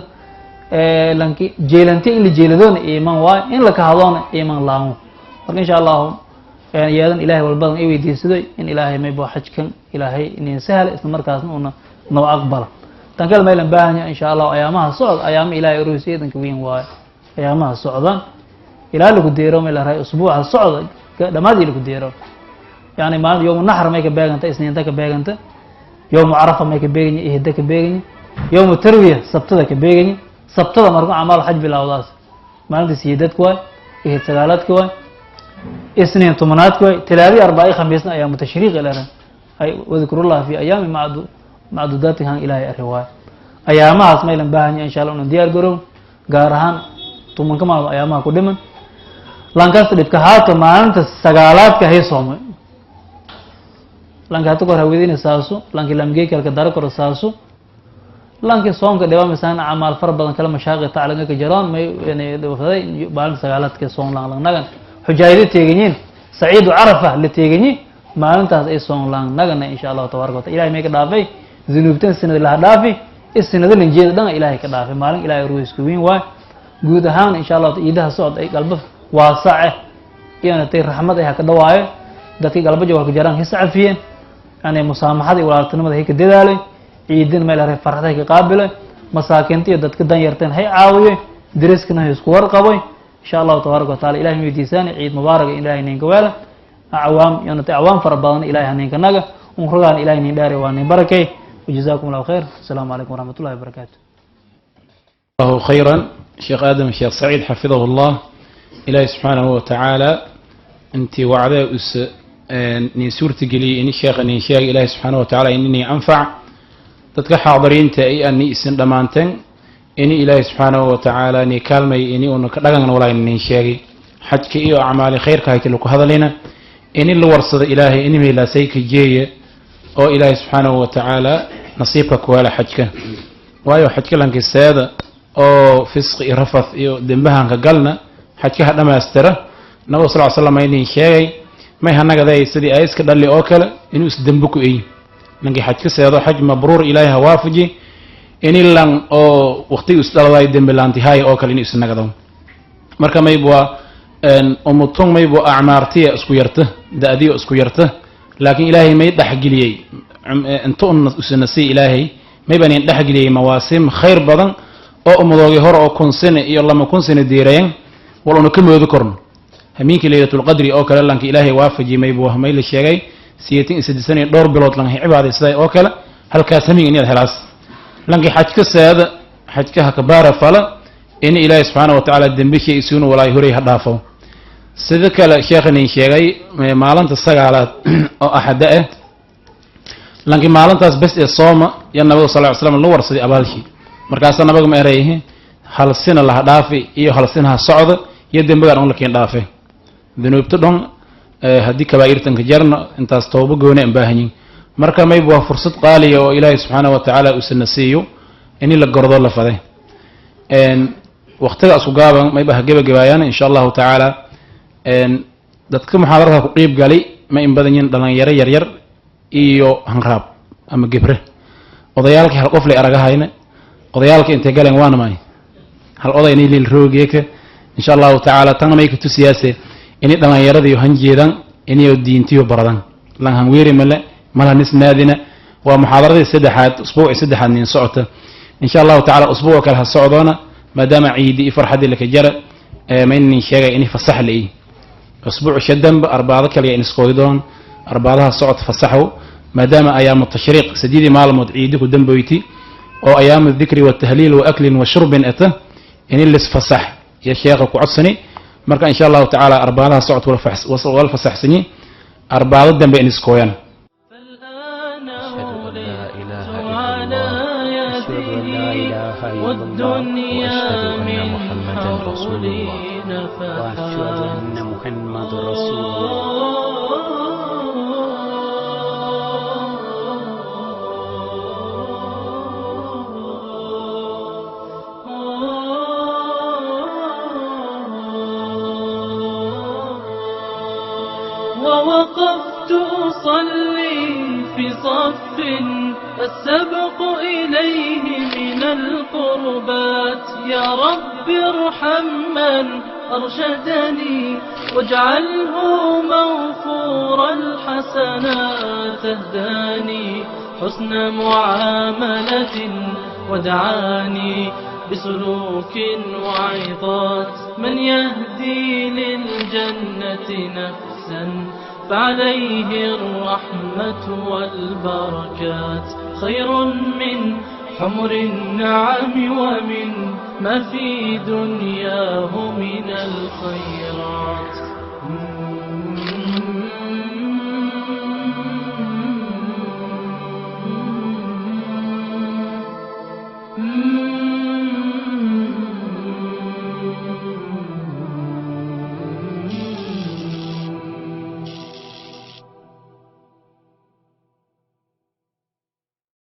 S3: lanki jeelanti in la jeeladoona iiman waay in la kahadoona iiman laamo marka insha allahu yeedan ilahay walbadan i weydiisadoy in ilaahay maybo xajkan ilaahay inin sahla isla markaasna una noo aqbala tan kale maylan baahanya insha allahu ayaamaha socda ayaama ilahay aroos eedanka weyn waayo ayaamaha socdan ilaa lagu deero may la rahay usbuuca socda dhammaadii lagu deero yani maalin yowmu naxr may ka beeganta isniinta ka beeganta yowmu carafa may ka beeganya ihda ka beeganya yowmu tarwiya sabtada ka beeganya sabtada marku camaal xaj bilawdaas maalinta siyeedadka waay ihid sagaalaadka waay isniin tobanaadka waay talaadii arbaa'i khamiisna ayaa mutashriiq ilaran ay wadkurullah fi ayaami macduudaati han ilaahay arri waay ayaamahaas maylan baahanya insha allah unan diyaar garow gaar ahaan tumanka maalmo ayaamaha ku dhiman lankaas dhibka haato maalinta sagaalaadka hay soomay lanka hata kor hawedina saaso lanki lamgeekalka daro koro saaso lankii soomka dhiba misaan camaal fara badan kala mashaaqi taclanka ka jaroon may faday maalinta sagaalaadka soon langlangnagan xujaayada teeganyiin saciidu carafa la teeganyi maalintaas ay soon langnagana insha allahu tabaraka wataala ilahay may ka dhaafay dunuubtan sanad laha dhaafi isanado lanjeeda dhan ilahay ka dhaafay maalin ilahay ruuisku weyn waay guud ahaan insha allahu iidaha socod ay galba waasace iyona tay raxmad ay haka dhawaayo dadkii galba jooga ka jaraan his cafiyeen yani musaamaxada iyo walaaltinimada hay ka dadaalay ciidin meel haray farxad hay ka qaabilay masaakiinta iyo dadka dan yarteen hay caawiye deriskana hay isku warqabay insha allahu tabaaraka wa taala ilahay ma weydiisaani ciid mubaaraka ilahay ninka weela acwaam iyona tay acwaam fara badan ilahay haninka naga unrugaan ilahay nin dhaari waa nin barakay وجزاكم الله خير. السلام عليكم ورحمة الله وبركاته.
S2: الله خيرا شيخ آدم شيخ سعيد حفظه الله إلهي سبحانه وتعالى أنت وعده أس نين سورة قلي إني شيخ إني شيخ إلهي سبحانه وتعالى إنني أنفع تتك حاضرين تأي أني إسن دمانتن إني إلهي سبحانه وتعالى إني كلمة إني أنك لغن ولا إني شيخ حجك إيو أعمال خير كهيك لك هذا لنا إني اللي ورصد إلهي إني ميلا سيك جيه oo ilaahay subxaanahu wa tacaala nasiibka ku hela xajka waayo xajka lankiseeda oo fisqi iyo rafath iyo dembahanka galna xajkaha dhammaystira nabiga sal ly slam inin sheegay may hanagaday sidii ay iska dhalli oo kale inuu isdembe ku eyi ninkii xajka seedo xaj mabruur ilaahay ha waafaji ini lan oo waqtigi isdhaladaay dembe laantihaay oo kale inuu isnagado marka mayb waa umutun mayb waa acmaartiya isku yarta da'diyo isku yarta laakiin ilaahay may dhexgeliyey inta usanasi ilaahay may baan dhexgeliyey mawaasim khayr badan oo umadoogay hore oo 1000 sano iyo 2000 sano diirayen wal una ka moodi korno hamiinkii laylatulqadri oo kale lanka ilaahay waafajiyey maybuu may la sheegay 86 sano iyo dhowr bilood lanka cibaadaysaday oo kale halkaas hamiin inaad helaas lankii xajka seeda xajkaha kabaara fala in ilaahay subxaana wa tacaala dembishay isuuna walaay horay ha dhaafo sida kale sheekhanin sheegay maalinta sagaalaad oo axada ah lankii maalintaas bes ee sooma ya nabiga sal ly slam la warsaday abaalkii markaasaa nabiga ma erayhi hal sina laha dhaafi iyo hal sina ha socda Iyo dembigaan on lakiin dhaafe dunuubta dhon haddii kabaa'irtanka jarna intaas tooba gooni aan baahanyin. Marka mayb waa fursad qaaliya oo Ilaahay subxaana wa tacaala uusana siiyo ini la gordo la faday. Waqtiga isku gaaban mayba ha gebagabaayaan insha Allahu tacaala. Dadka muxaadarada ku qiib galay ma in badan yihin dhalinyaro yaryar iyo hanraab ama gebre. Odayaalkii hal qof lay aragahayna, odayaalka intay galeen waana may hal oday inay liil roogeeka insha Allahu tacaala. Tan may kutusiyaase inay dhalinyaradiyo hanjeedan inayo diintiyo baradan lan hanweeri male malaha nisnaadina. Waa muxaadaradii saddexaad, usbuucii saddexaad nin socota. Insha Allahu tacala usbuuca kale ha socdoona, maadaama ciidi iyo farxadii laka jara ma inin sheegay inay fasax la usbuuc shadanba arbaado kaliya in iskooyi doon arbaadaha socod fasaxow, maadaama ayaamu tashriiq 8dii maalmood ciidi ku damboyti oo ayaamu dikri watahliil wa aklin wa shurbin ata ini lis fasax iyo sheekha ku codsani. Marka insha Allahu tacaala arbaadaha socod wal fasaxsanyi, arbaado dambe in iskooyaan.
S1: أشهد أن لا إله إلا الله،
S4: أشهد أن لا إله إلا الله،
S1: وأشهد أن محمدا رسول الله،
S4: وأشهد أن محمد رسول الله.
S1: ووقفت أصلي في صف السبق إليه من القربات. يا رب ارحم من أرشدني واجعله موفور الحسنات. اهداني حسن معاملة ودعاني بسلوك وعظات. من يهدي للجنة نفسا فعليه الرحمة والبركات. خير من حمر النعم ومن ما في دنياه من الخيرات.